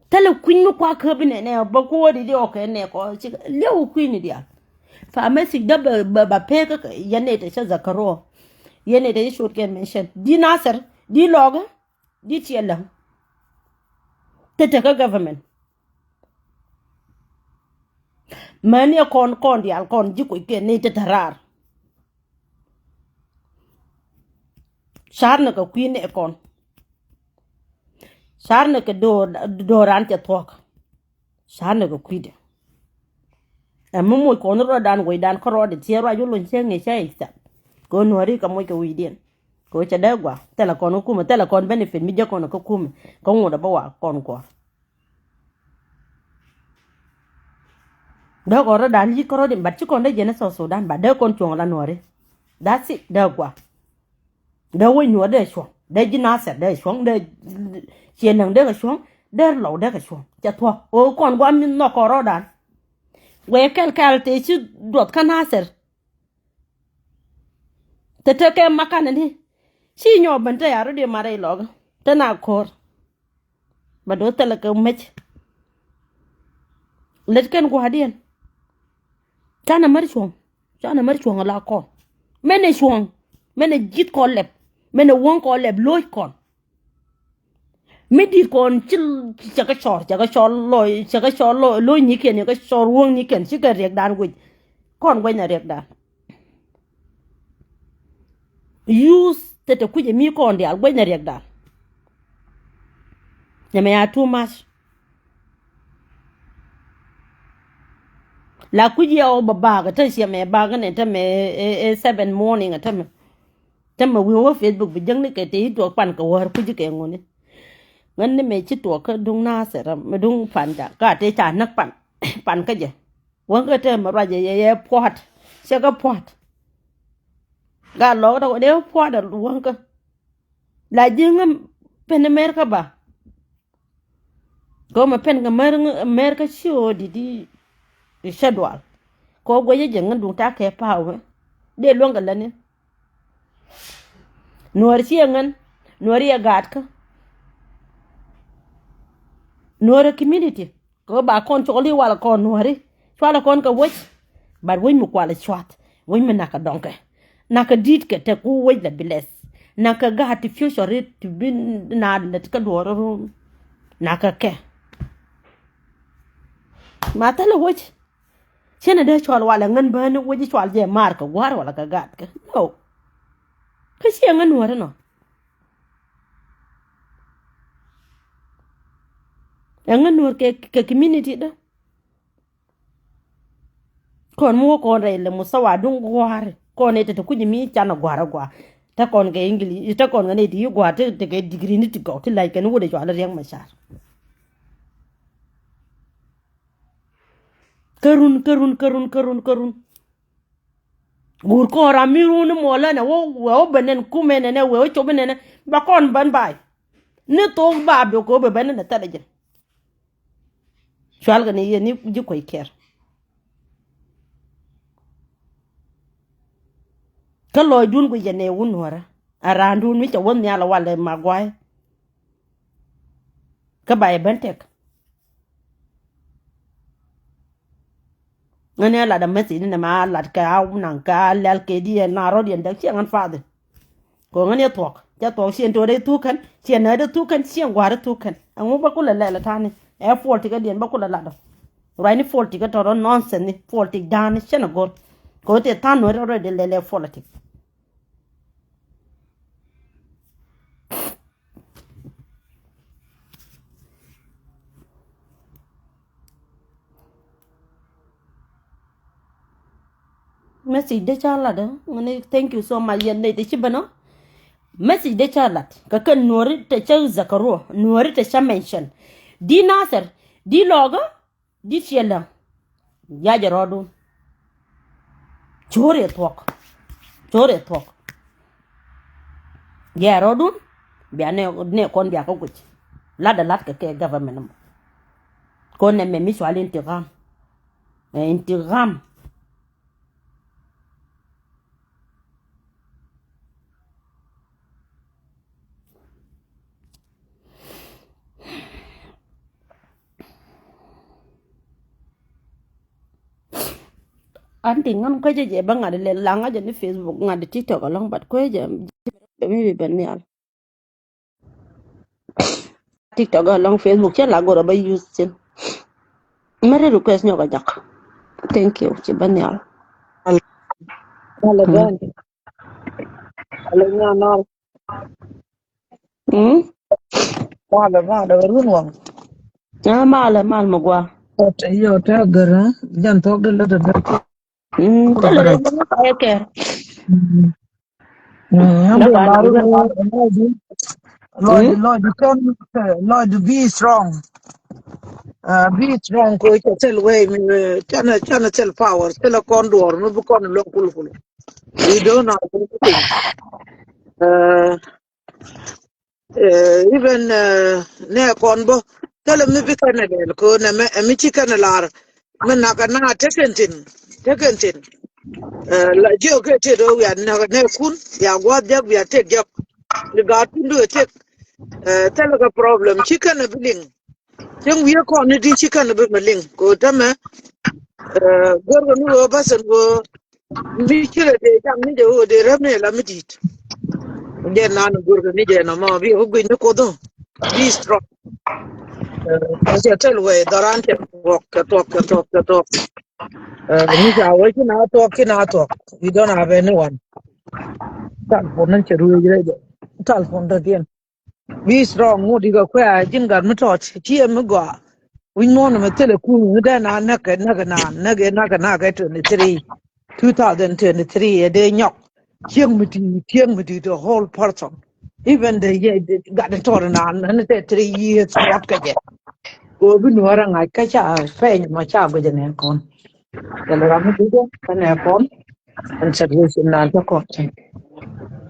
Thilɛ kui̱ny mi kua käpi nɛ nɛ bä kuɔɔdi di ɔkɛ nɛ kɔ ci li̱w kui̱ni diaal. Fa message dä bɛ bɛ pek yɛn nɛ te cä Zakaria. Yɛn nɛ te cä short kɛn mention di Nasir di lɔkä di ciɛ lä. Te te kä government. Mäni ɛ kɔn kɔn diaal kɔn ji̱ kuc kɛ ni te te raar. Car ni kɛ kui̱ ni ɛ kɔn. Car ni kɛ do̱ran cɛ thuɔ̱k. Car ni kɛ kui̱dɛ. Ɛ mi moc kɔn rɔɔdan wecdan kä rɔɔdɛ tiɛɛr ruac wä luny cä ŋi̱ cä i̱ thɛp. Kɛ nuɔ̱ri kɛ moc kɛ wi̱i̱diɛn. Kɛ cɛ dee gua thilɛ kɔn kä kumɛ thilɛ kɔn benefit mi jɛ kɔn kä kumɛ kä ŋuɔ̱t ɛ bä wa kɔn kuɔr. Dee kɔn rɔɔdan yi̱k kä rɔɔdɛ bat ci kɔn dee jɛn ɛ South Sudan bat dee kɔn cuɔ̱ŋ la nuɔ̱ri. That's it dee gua. Dee wec nuɔ̱ɔ̱r dee cuɔ̱ŋ dee ji̱ Nasir dee cuɔ̱ŋ dee ciɛ läŋ dee kɛ cuɔ̱ŋ dee lɔw dee kɛ cuɔ̱ŋ cɛ thuɔ̱k ɣöö kɔn guam mi nhɔk kɔn rɔɔdan. Wee kɛl kɛl tëë ci duɔth kä Nasir. Te tekɛ makanɛ ni ci nyɔɔk ben te ya rɔ di marɛ ilɔk te na ko̱r. Bɛ do̱ thilɛ kɛ mec. Lät kɛn gua̱a̱diɛn. Canɛ mär cuɔ̱ŋ. Canɛ mär cuɔ̱ŋ ala kɔn. Menɛ cuɔ̱ŋ. Menɛ ji̱th kɔn lɛp. Menɛ wäŋ kɔn lɛp lo̱c kɔn. Mi di̱t kɔn ci cɛ kɛ cɔr cɛ kɛ cɔr lo̱c cɛ kɛ cɔr lo̱c lo̱c ni kɛn cɛ kɛ cɔr wäŋ ni kɛn ci kɛ riɛkdan guic. Kɔn guic na riɛkdan. Use te te kui̱c ɛ mi kɔn diaal guic na riɛkdan. Nɛ mɛ ya too much. La kui̱c yɛ ɔ bɛ baak ɛ te ciɛ mɛ baak ɛ nɛ te mɛ ɛ seven morning ɛ te mɛ. Tämɛ wi̱i̱ wä Facebook bi jäkni kɛ tëë i̱ tuɔɔk pan kɛ wäär kui̱ci kɛ ŋuni. Ŋäni mëë ci tuɔɔk kä duŋ Nathir mi duŋ pan ca ka tëë ca näk pan pan kä jɛ. Wäŋkä tëë mɛ ruacɛ yɛ yɛ puɔ̱t cɛ kɛ puɔ̱t. Gaa lɔɔk dɔk dee puɔ̱t ɛ wäŋkä. La ji̱ ŋä pen America ba. Kɛ mɛ pen kɛ mer kä ci ɣöö di di cä dual. Kɛ ɣöö guecä jɛ ŋän duŋ takɛ pa̱a̱ wee dee luäŋ kɛ lätni. Nuäär ciɛ ŋän nuäär yɛ gaatkä. Nuäär ɛ community kɛ ɣöö ba kɔn cɔl i̱ wal kɔn nuääri cualɛ kɔn kɛ wec. But wec mi kualɛ cuath wec mi nakä dɔŋkɛ. Nakä di̱t kɛ te ku wec lɛ bi lɛth. Nakä gaat ti future ri ti bi na lät kä duɔɔr rum. Nakä kɛ ma thilɛ wec. Cien a dee cual walɛ ŋän bäni wec cual jɛ maar kɛ gua̱a̱r walɛ kɛ gaat kɛ no. Kä ciɛ ŋän nuɔ̱ɔ̱ri nɔ. Ɛŋä nuɔr kɛ, kɛ community dä. Kɔn mi wä kɔn rɛy lɛ musawa duŋ gua̱a̱ri. Kɔn ɛ te te kunyɛ mi can a gua̱a̱ri gua̱a̱. Te kɔn kɛ English, te kɔn kɛ nɛ ti yi gua̱a̱ te, te kɛ degree ni ti gɔw ti lac kɛn wut ɛ cɔal Riɛk Macar. Kärun, kärun, kärun, kärun, kärun. Guur kɔn ram mi run ni muɔlä nɛ wä, wä wä ben nɛn kumɛ nɛnɛ, wä wä cop nɛnɛ. Ba kɔn ben bay. Ni thok ba bi kɔ bɛ ben nɛ thɛl jɛ. Cual kɛ ni yɛ ni ji̱ kuec kɛr. Kä lɔcdun guic jɛ nɛ wun nuɔrä. A raandun mi cɛ wä nhial a walɛ ma guay. Kä ba yɛ ben tɛk. Ŋäni a lat a message ni nɛ ma a lat kɛ a naŋ kɛ a lɛl kɛ di ɛ na rɔ̱diɛn däk ciɛ ŋän fathi. Kɛ ɣöö ŋäni a thuɔ̱k cɛ thuɔ̱k ciɛ to̱o̱dɛ thuk kɛn ciɛ näädɛ thuk kɛn ciɛ gua̱a̱rɛ thuk kɛn. Ɛŋu bä kulɛ lɛl ɛ ta̱ni ɛ politic ɛ diɛn bä kulɛ lat ɔ. Ruacni politic ɛ tɔ̱rɔ nonsense ni politic da̱a̱ni cɛn ɛ go̱r. Kɛ ɣöö tëë tha̱a̱n nuɔ̱ɔ̱ri rɔ̱diɛn lɛl ɛ politic. Message de ca lat ŋäni, thank you so much yɛn nɛy te ci bänä. Message de ca lat kɛ kɛ nuɔri te ca Zakaruo, nuɔri te ca mention. Di Nasir, di Lɔkä, di Ciɛ Läŋ. Yacɛ rɔɔdun. Co̱o̱r yɛ thuɔ̱k. Co̱o̱r yɛ thuɔ̱k. Yɛ rɔɔdun. Bia nɛ, nɛ kɔn bia kä guic. Lat dɛ lat kɛ kɛ government mɔ. Kɔn nɛ mɛ mi cual intikam. Ɛ intikam. An ti ŋän kuecä jɛ bä ŋa̱t ilɛ laŋä jɛ ni Facebook ŋa̱t i TikTok alɔŋ, but kuecä jɛ bɛ mi bi bɛ nhial. TikTok alɔŋ, Facebook cɛ la gorɔ bä use thin. Mɛri request nyɔk a jak. Thank you, ci bä nhial. Al-, al-, Mm. al-, al-, Mm? Malɛ, malɛ, run waŋ. Ah, malɛ, mal mi gua. Ot, yo, te gɛr, ah, jan thok de lɛ de. Mm, te lɛ de, kɛ. Mm. Mm, na ba ru, lɔcdu, lɔcdu, lɔcdu, be strong. Uh, be strong, ko cɛ thil wei, mi, uh, canɛ, canɛ thil power, thil kɔn duɔr, mi bi kɔn lɔk kul kul. We don't know anything. Uh, Eh, even, eh, nɛ kɔn bä thilɛ mi bi kɛn ɛ lɛl kɛ ɣöö nɛmɛ ɛ mi ci kɛn ɛ lar. Mi nak ɛ na tekɛn thin, tekɛn thin. Eh, la jiök kɛ tet ɣöö wiaa nak ɛ nɛ kun bia gua̱a̱th jek bia tet jek. Li gaat kun du ɛ tek. Eh, thilɛ kɛ problem ci kɛn ɛ bi liŋ. Cieŋ wi̱i̱ kɔn ni di ci kɛn bi mi liŋ kɛ ɣöö tämɛ, eh, guäärkɛ ni ɣöö bäthin ɣöö mi cikɛ dee cam ni jɛ ɣöö dee räm ni la mi di̱i̱t. Jɛ nan guäärkɛ ni jɛ nɔmɔ bi ɣöö guic ni Kuoth ɣöö be strong. Eh, cɛ tɛl wee dhɔran cɛ tuɔk, cɛ tuɔk, cɛ tuɔk, cɛ tuɔk. Eh, mi ca wee ci na tuɔk, ci na tuɔk. We don't have anyone. Telephone ni cɛ ruëëc rɛy jɛ. Telephone dɔ̱diɛn. Be strong, ŋut ikɛ kuɛ a ji̱n gat mi tɔt ci ɛ mi gɔaa. Wi̱c muɔ̱ɔ̱n mi thilɛ kun mi dee na näk kɛ näk kɛ naan näk kɛ näk kɛ näk kɛ twenty three, two thousand twenty three ɛ dee nyɔk. Cieŋ mi ti cieŋ mi ti the whole person. Even the, the gat in tɔt naan ni thirty three years rap kɛ jɛ. Kɛ ɣöö bi nuɔ̱ɔ̱r ɛ ŋa̱c kä ca pɛny mɔ ca guic ɛ nɛn kɔn. Kɛl ram mi ducä kä nɛ kɔn. And situation nan kä kɔn.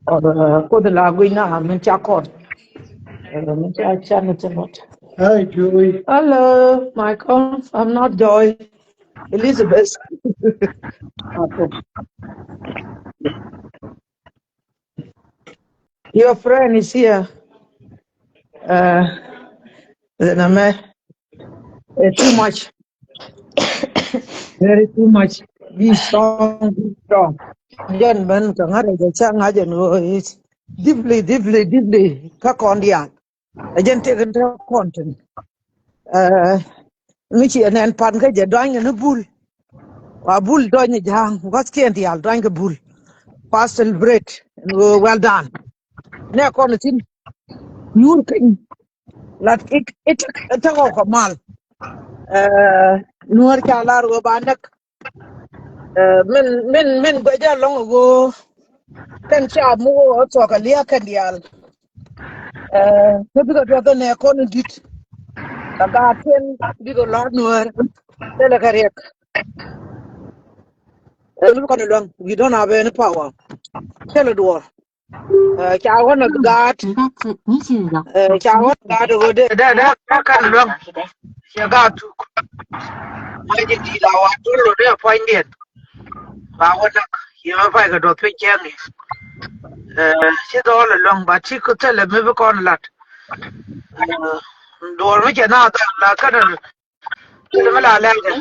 Or, uh, Kuoth la guic na min ca kɔn. Uh, min ca ca ni ti mɔt. Hi, Joy. Hello, Michael. I'm not Joy. Elizabeth. Okay. Your friend is here. Uh, the name, uh, too much. Very too much. Be strong, be strong. Jɛn ben kɛ ŋa̱t ɛ jɛ ca ŋa̱c ɛn ɣöö is deeply, deeply, deeply kä kɔn diaal. Ɛ jɛn tek in te kɔn tin. Eh, mi ci ɛnɛn pan kä jɛ dɔany kɛ ni bul. Wa bul dɔany ja̱a̱ŋ gua̱thkiɛn diaal dɔany kɛ bul. Wa celebrate ɛn ɣöö well done. Nɛ kɔn thin. Nyuur keny. Lat ik ik itak ɔ kɔ mal. Ɛ, Nuɔr ca lar wä ba näk. Ɛ, min min min guɛcä lɔŋ ɣöö kɛn ca mi wä ɣöö thuɔk kɛ liak kɛn diaal. Ɛ, kä bikɛ duɔth nɛ kɔn in dit. Kɛ gaat kɛn bikɛ lɔr Nuɔr. Thilɛ kɛ riɛk. Ɛ, mi kɔn in luäŋ, we don't have any power. Thilɛ duɔr. Ɛ, ca ɣɔn a gaat. Ɛ, ca ɣɔn a gaat ɣöö dee dee dee dee kɛn luäŋ. Cɛ gaat tuk. Mɛ jɛ di̱i̱t a wa tul ɣöö dee puɔ̱nydiɛn. Ba wä näk yɛ mɛ pay kɛ duɔth piny cɛŋ i̱. Ɛ, ci dhɔl ɛ luäŋ ba ti kä thilɛ mi bi kɔn lat. Ɛ, duɔr mi cɛ na dhɔl la kɛn. Thilɛ mi la lɛl kɛ.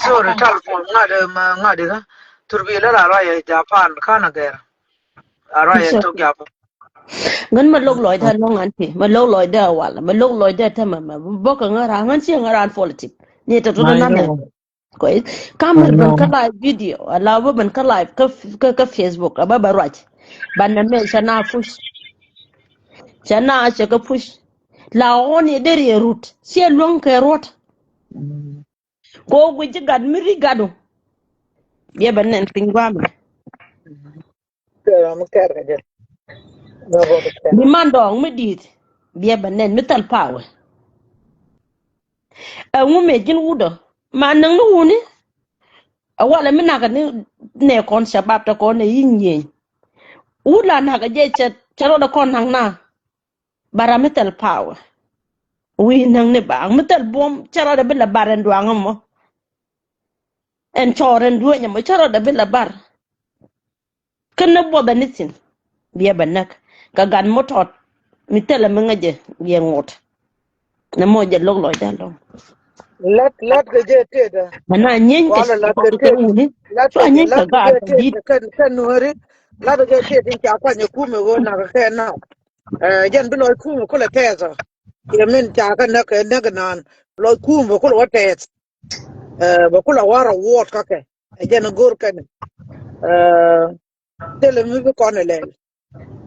Sorry, telephone ŋa̱t ɛ ma ŋa̱t ɛ kä. Thurbil la la rɔy ɛ Japan kan a gɛr. A rɔy ɛ tok Japan. Ŋän ma lo̱k lɔcdä ɛlɔ̱ŋ auntie, ma lo̱k lɔcdä ɛ wal, ma lo̱k lɔcdä ɛ tämɛ mɛ bä kä ŋäran, ŋän ci ŋäran politic. Ni tɔtɔ na nɛ. Kɔc kamɛr ben kä live video, ala bä ben kä live kä kä kä Facebook, aba bä ruac. Banɛ mɛ cɛ na push. Cɛ na cɛ kä push. La ɣɔn yɛ der yɛ rut ciɛ luäŋ kɛ ruɔt. Ko guic ji̱ gat mi ri gatdu. Biɛ bɛ nɛn piny guamɛ. Bi man dɔɔŋ mi di̱i̱t biɛ bɛ nɛn mi thil pawɛ. Ɛŋu mëë ji̱n wutdä ma näŋ ni wuni. Ɛ walɛ mi nakä ni nɛ kɔn shabab tɛ kɔn ɛ yi̱ nyieny. Wut la nakä jɛ cɛ cɛ rɔdɛ kɔn naŋ na. Bara mi thil pawɛ. Wi̱i̱ näŋ ni baak mi thil buɔ̱m cɛ rɔdɛ bi la bar ɛn duaŋ ɛmɔ. Ɛn cɔɔr ɛn dueeny ɛmɔ cɛ rɔdɛ bi la bar. Kä ni buɔth ɛn ni thi̱n. Biɛ bɛ näk kɛ gat mɔ tɔt mi thilɛ mi ŋäcɛ biɛ ŋot. Nɛ mɔ jɛ lo̱k lɔcdä ɛlɔ̱ŋ. Lat lat kɛ jɛ tëëdä. Bɛ na nyieeny kɛ kɛ wuni. Cua nyieeny kɛ gaat kɛ di̱t. Kɛ nuɔ̱ri lat kɛ tëëdä ca kuany ɛ kumɛ ɣöö nak kɛ na. Ɛ, jɛn bi lɔc kumɛ kulɛ tɛɛth ɔ. Yɛ min ca kɛ näk kɛ näk naan lɔc kumɛ kulɛ wä tɛɛth. Ɛ, bɛ kulɛ wä rɔ wuɔt kä kɛ ɛ jɛn ɛ go̱r kɛn. Ɛ, thilɛ mi bi kɔn ɛ lɛl.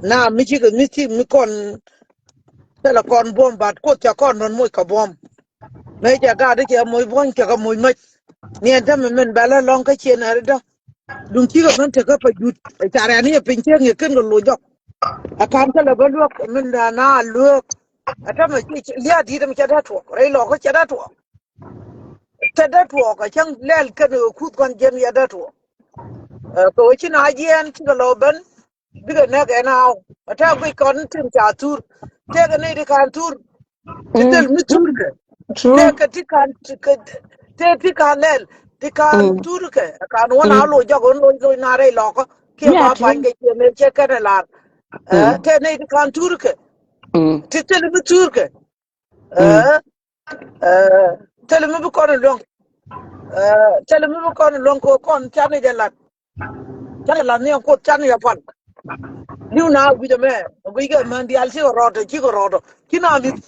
Na mi cikɛ mi thik mi kɔn thilɛ kɔn buɔ̱m bat kuoth ca kɔn nɔn moc kɛ buɔ̱m. Mëë cɛ gaat cɛ moc buɔ̱ny cɛ kɛ moc mäc. Niɛn tämɛ min bɛ lä lɔŋ kä ciɛ nɛri dä. Duŋ cikɛ ben tekä pa jut ɛ ca rɛ̈n i̱ ɛ piny cieŋ i̱ ken kɛ loc jɔk. Ɛ ka̱n kä lɛ bä luäk min na luäk. Ɛ tämɛ lia̱a̱ di̱t ɛmɛ cɛ dä tuɔɔk rɛy lɔkä cɛ dä tuɔɔk. Cɛ dä tuɔɔk ɛ cäŋ lɛl kɛn kɛ kuth kɔn jiɛn yɛ dä tuɔɔk. Ɛ kɛ wä ci na jiɛɛn cikɛ lɔ ben. Bikɛ nɛk ɛn aw ɛ tɛk guic kɔn tin ca thur. Tëëkɛ nɛy ti ka̱n thur. Ti thil mi thurkɛ. Tëëkɛ ti ka̱n tëë ti ka̱n lɛl ti ka̱n thurkɛ. Ka̱n wä na loc jɔk wä loc loc na rɛy lɔkä kiɛ ba pa̱ny kɛ ciɛ mëë cɛ kɛn ɛ lar. Tëë nɛy ti ka̱n thurkɛ. Ti thil mi thurkɛ. Ɛ, ɛ, thilɛ mi bi kɔn in luäŋ. Ɛ, thilɛ mi bi kɔn in luäŋ kɛ kɔn can i̱ jɛ lat. Can i̱ lat ni ɛn kuoth can i̱ jɛ pan. Li̱w na guic ɛmɛ guic kɛ män diaal cikɛ rɔɔdɔ cikɛ rɔɔdɔ ci na mi̱th.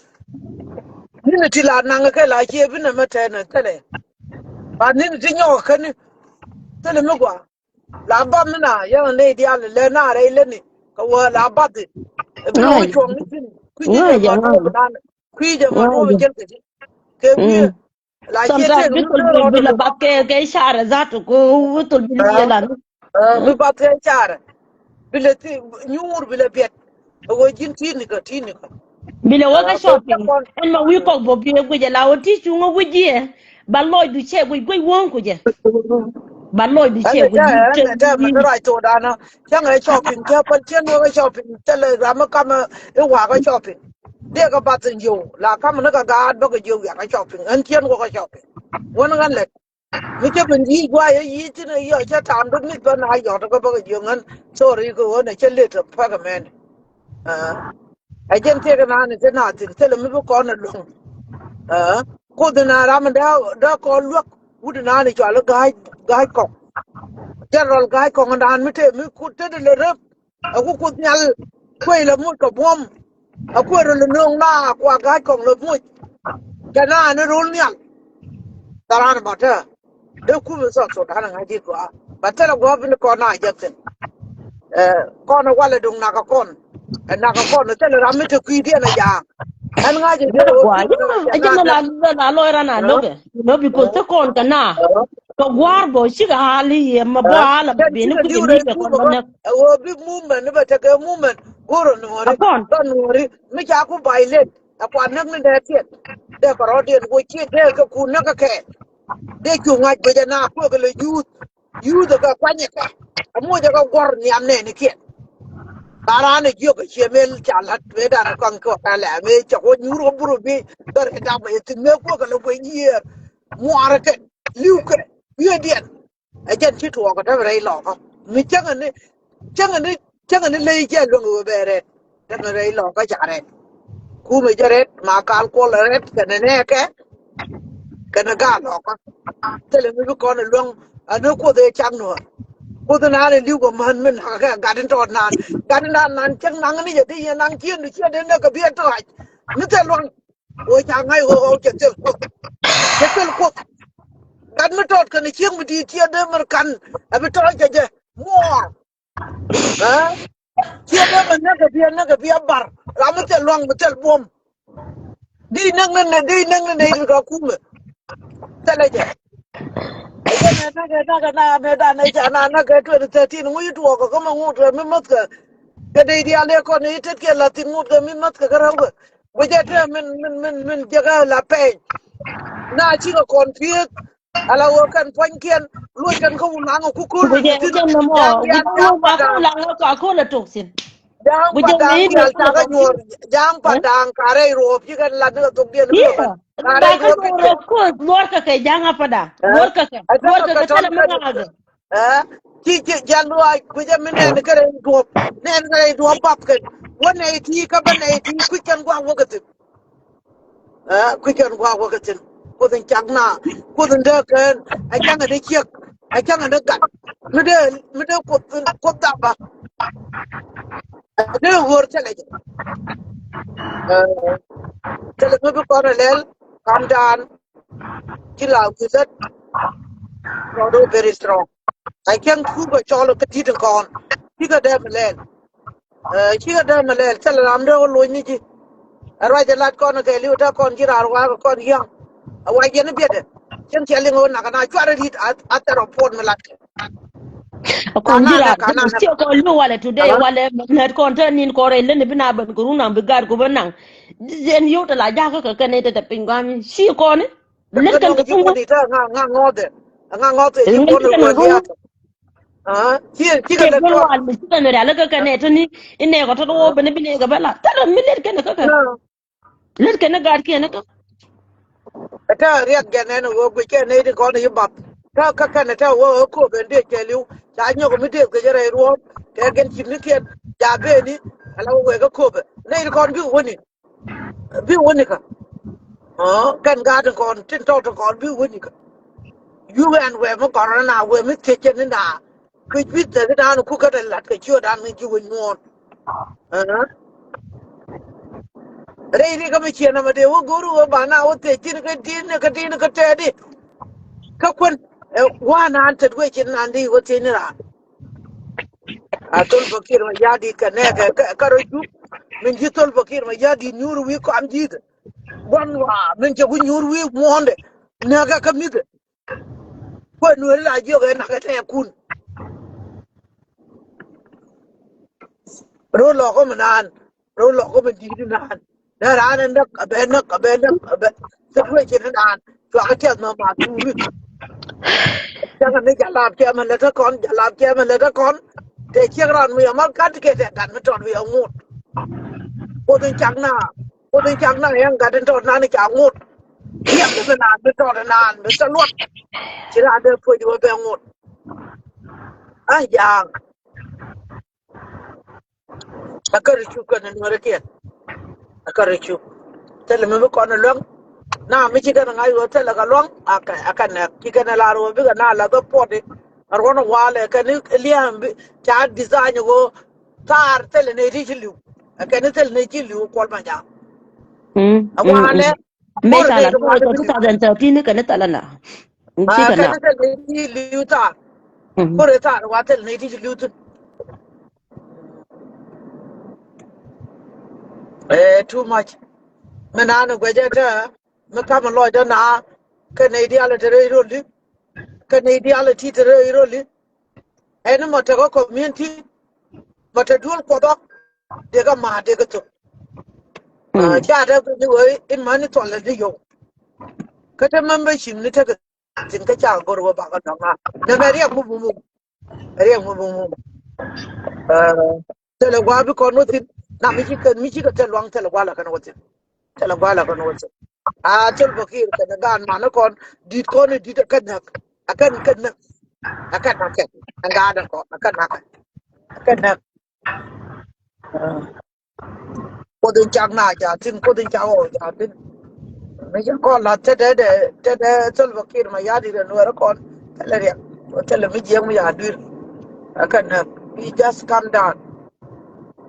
Ni̱n ti la naŋ kɛ la ciɛ bi nɛ mɛ tɛn thilɛ. Ba ni̱n ti nyɔk kɛn ni thilɛ mi gua. La bath mi na yɛn a nɛy diaal lɛ na rɛy leni kɛ wä la bath. Ɛ bi wä cuɔ̱ŋ ni thi̱n kui̱ ji̱ jɛ ma nuɔm dan kui̱ jɛ ma nuɔm jɛn kɛ ji̱ kɛ wi̱i̱. La ciɛ tëëk mi thol bi la bath kɛ kɛ carɛ zat ko thol bi liɛ la ni. Bi bath kɛ carɛ bi lɛ thi nyuur bi lɛ biɛt. Ɛ wä ji̱n ti̱i̱t ni kɛ ti̱i̱t ni kɛ. Bi lɛ wä kä shopping ɛn ma wi̱i̱ kɔk bok jiɛ guic ɛ la wä ti cuŋä guic jiɛ. Ba lɔcdu cɛ guic guic wäŋ ku jɛ. Ba lɔcdu cɛ guic jiɛ. Ɛn ɛ tɛmɛ ni ruac thok danɔ cäŋ ɛ shopping cä päl cien wä kä shopping thilɛ ram mi kamɛ i̱ wakä shopping. Dee kɛ bath in jiw la kamɛ ni kɛ gaat bä kɛ jiw wiakä shopping ɛn cien wä kä shopping. Wän ɣän lɛt. Mi cä ben yic guayä yic thin a yɔc cä tam duk mic bä na yɔt kä bä kɛ jiök ŋän. Sorry kɛ ɣöö nɛ cä lëë te päk ɛmɛn. Ɛ jɛn thiek naan i̱ te na thin thilɛ mi bi kɔn ɛ luäŋ. Kuoth in a ram in dee kɔn luäk wut in naan i̱ cɔal i̱ ga̱a̱c ga̱a̱c kɔk. Jɛn rɔl ga̱a̱c kɔk in naan mi te mi kut te di lɛ rep. Aku kuoth nhial kuec lɛ moc kɛ buɔ̱m. Akuɛ röl nööŋ na kua ga̱a̱c kɔŋ lɛ moc. Kɛ na ni röl nhial. Tharan bä tɛ dee kum in South Sudan ŋa̱c ji̱ gɔaa bä thilɛ gɔaa bi ni kɔn na jɛ thin. Ɛ kɔn walɛ duŋ nak kɛ kɔn. Ɛ nak ɛ kɔn ɛ thilɛ ram mi te kui̱diɛn ɛ ja̱a̱ŋ. Ɛn ŋa̱c ɛ jɛ ɛ wä kui̱diɛn ɛ ja̱a̱ŋ. Ɛn ŋa̱c ɛ la lɔc ran a lo̱kɛ. Nɔ bi koth kä kɔn kɛ na. Kɛ gua̱a̱r bä cikɛ hali yɛ ma bä hala bini kui̱diɛn ni kɛ kɔn bä näk. Ɛ wä bi movement ni bä tekɛ movement. Go̱r ɛ nuɔ̱ri bä nuɔ̱ri mi ca ku violate. Ɛ kuan näk ni dee tiɛt dee kɛ rɔ̱diɛn wä ciɛ dee kɛ kun näk kɛ kɛ. Dee cu ŋa̱c guic ɛ na kuɛ kɛ lɛ youth. Youth ɛ kɛ kuanyɛ kɛ ɛ muc ɛ kɛ guɔ̱r nhiam nɛɛni kiɛn. Ba raan ɛ jiök ɛ ciɛ mëë ca la̱t mëë dan ɛ kɔn kɛ ɣän lɛ mëë cɛ wä nyuur kɛ bur bi bä rɛy dap ɛ thi̱n mëë kuäk kɛ lɛ kuɛ yiëër. Muaarɛ kɛ li̱w kɛ wi̱i̱diɛn. Ɛ jɛn ci tuɔɔk ɛ däm rɛy lɔkä mi cäŋɛ ni cäŋɛ ni cäŋɛ ni ley jɛ luäŋ ɛ wee bɛ rɛt. Dämɛ rɛy lɔkä ca rɛt. Kumɛ jɛ rɛt ma kal kuɔl rɛt kɛnɛ nɛɛkɛ. Kɛnɛ gaa lɔkä. Thilɛ mi bi kɔn ɛ luäŋ. Ani kuoth ɛ cak nuɔ̱ɔ̱r. Kuoth naan ɛ li̱w kɛ män mi nakä kɛ gat in tɔɔt naan. Gat in naan naan cäŋ naŋ ni jɛ di yɛn naŋ ciëŋdu ciɛ di näk kɛ bi ɛ tɔ̱a̱c. Mi thil luaŋ. Wee ca ŋa̱c ɣöö ɣɔw cɛ thil kuoth. Cɛ thil kuoth. Gat mi tɔɔt kɛnɛ ciëŋ mi di̱i̱t ciɛ di mɛr kan. Ɛ bi tɔ̱a̱c kɛ jɛ muɔɔr. Ɛ ciɛ dee mɛ näk kɛ biɛ näk kɛ biɛ bar ram mi thil luaŋ mi thil buɔ̱m. Di näk ni nɛ di näk ni nɛ in kɛ kumɛ. Thilɛ jɛ. Ɛ jɛ nɛ näk kɛ näk kɛ na mɛ dan ɛ ca na näk kɛ twenty thirteen ŋuc tuɔɔk kɛ kä mɛ ŋut kɛ mi mäth kɛ. Kɛ dee diaal dee kɔn i̱ tet kiɛ la thi̱n ŋut kɛ mi mäth kɛ kä räw kɛ. Guic ɛ tɛ min min min min jɛ kɛ la pɛny. Na cikɛ kɔn pieth. Ala wä kɛn puɔ̱nykiɛn luɔc kɛn kä wulaŋ ku ko̱r. Guic ɛ jɛn nɔmɔ guic ɛ wä ba ko̱r laŋ kä ko̱r la tok thin. Ja̱a̱ŋ pa da̱a̱ŋ diaal takä nyuɔ̱ɔ̱r. Ja̱a̱ŋ pa da̱a̱ŋ ka rɛy ruɔ̱ɔ̱p ci kɛn lat ni kɛ thok diɛn. Ka rɛy ruɔ̱ɔ̱p ci kɛn luɔr kɛ kɛ ja̱a̱ŋ a pa da̱a̱ŋ luɔr kɛ kɛ luɔr kɛ kɛ tɛlɛ mi ŋa̱a̱kɛ. Ɛ ci ci jal luaac guic ɛ mi nɛn kɛ rɛy duɔ̱p nɛn kɛ rɛy duɔ̱p pap kɛn. Wä nɛy ti kä bä nɛy ti kui̱c kɛn gua̱a̱k wä kɛ thim. Ɛ kui̱c kɛn gua̱a̱k wä kɛ thi̱n. Kuoth in cak na kuoth in dee kɛn. Ɛ cäŋ in dee ciek. Ɛ cäŋ in dee gat. Mi dee mi dee kuoth in kuoth dap ba. Ɛ dee ɣöör thilɛ jɛ. Ɛ thilɛ mi bi kɔn ɛ lɛl. Calm down. Ci la wi̱i̱ lät. Rɔɔd wä very strong. Ɛ cäŋ kuur kɛ cɔl kä di̱t in kɔn. Cikɛ dee mi lɛl. Ɛ cikɛ dee mɛ lɛl thilɛ ram dee wä loc ni ji̱. Ɛ ruac ɛ lat kɔn kɛ li̱w te kɔn ji̱ raar wakä kɔn yäŋ. Ɛ wac yɛn i̱ biɛtdɛ cin cɛ liŋ ɣöö nak na cuarɛ ri̱t a thɛr ɔ puɔt mi lat. Kɔn ji̱ raar ci kɔn li̱w walɛ today walɛ mɛt kɔn te nin kɔn rɛy leni bi na ben kɛ run naŋ bi gat ku ben naŋ. Ɛn yio̱w te la jakä kɛ kɛn i̱ te te piny gua̱a̱m ci kɔn i̱ lät kɛn kɛ piny gua̱a̱m. Ŋa ŋɔthɛ ŋa ŋɔthɛ ci kɔn i̱ kɔn i̱. Aa, ciɛ cikɛ lɛ tuɔɔk. Wal mi cikɛ ni rial kä kɛnɛ tini inɛ kɔ tɔt wä bini bini kɛ bɛ la tɔt mi let kɛnɛ kä kɛ. Let kɛnɛ gat kɛnɛ kä. Ɛ tɛ riɛk jɛn ɛn wä guic kɛnɛ iti kɔn yi bath. Tɛ kä kɛnɛ tɛ wä ɛ kop ɛn dee cɛ liw ca nyɔk mi dee kɛ jɛ rɛy ruɔm kɛ gɛn cim ni kiɛn. Ja beni ala wä wɛ kä kop ɛ nɛ iti kɔn bi wä ni. Bi wä nikä. Ɔ kɛn gaat tin kɔn tin tɔt tin kɔn bi wä nikä. Yuk ɛn wee mi kɔn rɔ na wee mi thiec cɛ ni na. Kui̱c bi thek dan ku kä te lat kɛ ciö dan mi ci wä nyuɔ̱ɔ̱n. Rɛy ri kä mi ciɛ na ma dee wä go̱o̱r wä ba na wä thiec cin kä din kä din kä tɛɛdi. Kä kuän ɛ wa naan tet wee cin naan di wä thiec ni raan. A Thol Pakir ma ya̱a̱ di̱t kɛ nɛɛkɛ kä rɔ cup. Min ji̱ Thol Pakir ma ya̱a̱ di̱t nyuur wi̱i̱ kɔam ji̱th. Gua̱n wa min cɛ ku nyuur wi̱i̱ muɔ̱ɔ̱ndɛ nɛɛkɛ kä mi̱thɛ. Kuɛ nueeri la jiök ɛ nakɛ tɛɛkun. Ro̱o̱ lɔkä mi naan. Ro̱o̱ lɔkä mi di̱i̱t naan. Dee raan ɛ näk a bɛ näk a bɛ näk a bɛ situation ni naan. Cuakä tiɛth mɛ ma tuuri. Cäŋɛ ni jalap cɛmɛ lät kä kɔn jalap cɛmɛ lät kä kɔn. Tɛ ciek ran mi yɛ ma gat kɛ tɛ gat mi tɔt mi yɛ ŋot. Kuoth in cak na kuoth in cak na yɛn gat in tɔt naan in ca ŋot. Ciek mi naan mi tɔt naan mi tɛ luɔt. Ci raan dee puɔc wä bɛ ŋot. A ja̱a̱ŋ. A kärɛ cuk kɛnɛ nuɔrɛ kiɛn. A kärɛ cuk. Thilɛ mi bi kɔn ɛ luäŋ. Na mi ci kɛn ŋa̱c ɣöö thilɛ kɛ luäŋ a kɛ a kɛ nɛk ci kɛn ɛ lar ɣöö bikɛ na lath ɛ puɔt i̱. A ruɔ̱n ɛ walɛ kɛn i̱ lia̱a̱m bi ca design ɣöö thaar thilɛ nɛy ti ci li̱w. Ɛ kɛn i̱ thilɛ nɛy ci li̱w kuɔl ma ja̱a̱ŋ. A walɛ. Mëë ca la tɔɔr kɛ two thousand thirteen kɛn i̱ thilɛ na. Ci kɛn na. Kɛn i̱ thilɛ nɛy ti li̱w thaar. Kore thaar wa thilɛ nɛy ti ci li̱w thi̱n. Ɛ too much. Mi naan guɛcɛ kä mi kam lɔcdä na kɛ nɛy diaal te rɛy roli, kɛ nɛy diaal ti te rɛy roli. Ɛn mɔ tekɛ community mɔ te duel Kuɔth ɔ, dee kɛ ma̱a̱ dee kɛ thok. Ca te bi ni wee in mäni thɔl ni yɔw. Kä te membership ni tekɛ thin kä ca gor wä bakɛ dɔŋa. Nɛ mɛ riɛk mum mum. Riɛk mum mum. Thilɛ gua bi kɔn wä thin. Na mi ci kɛ, mi ci kɛ te luaŋ thilɛ gua la kɛn wä thin. Thilɛ gua la kɔn wä thin. A thil bä kir kɛn gaan man kɔn dit kɔn dit a kɛn näk. A kɛn kɛn näk. A kɛn näk kɛn. Ɛn gaat kɔn a kɛn näk. A kɛn näk. Kuoth in cak na ca thin, Kuoth in cak ɣɔw ca thin. Mi cɛ kɔn la te dee dee te dee Salva Kiir Mayardit in Nuɛr kɔn thilɛ riɛk. Thilɛ mi jiɛk mi ya duir. Ɛ kɛn nɛ, you just calm down.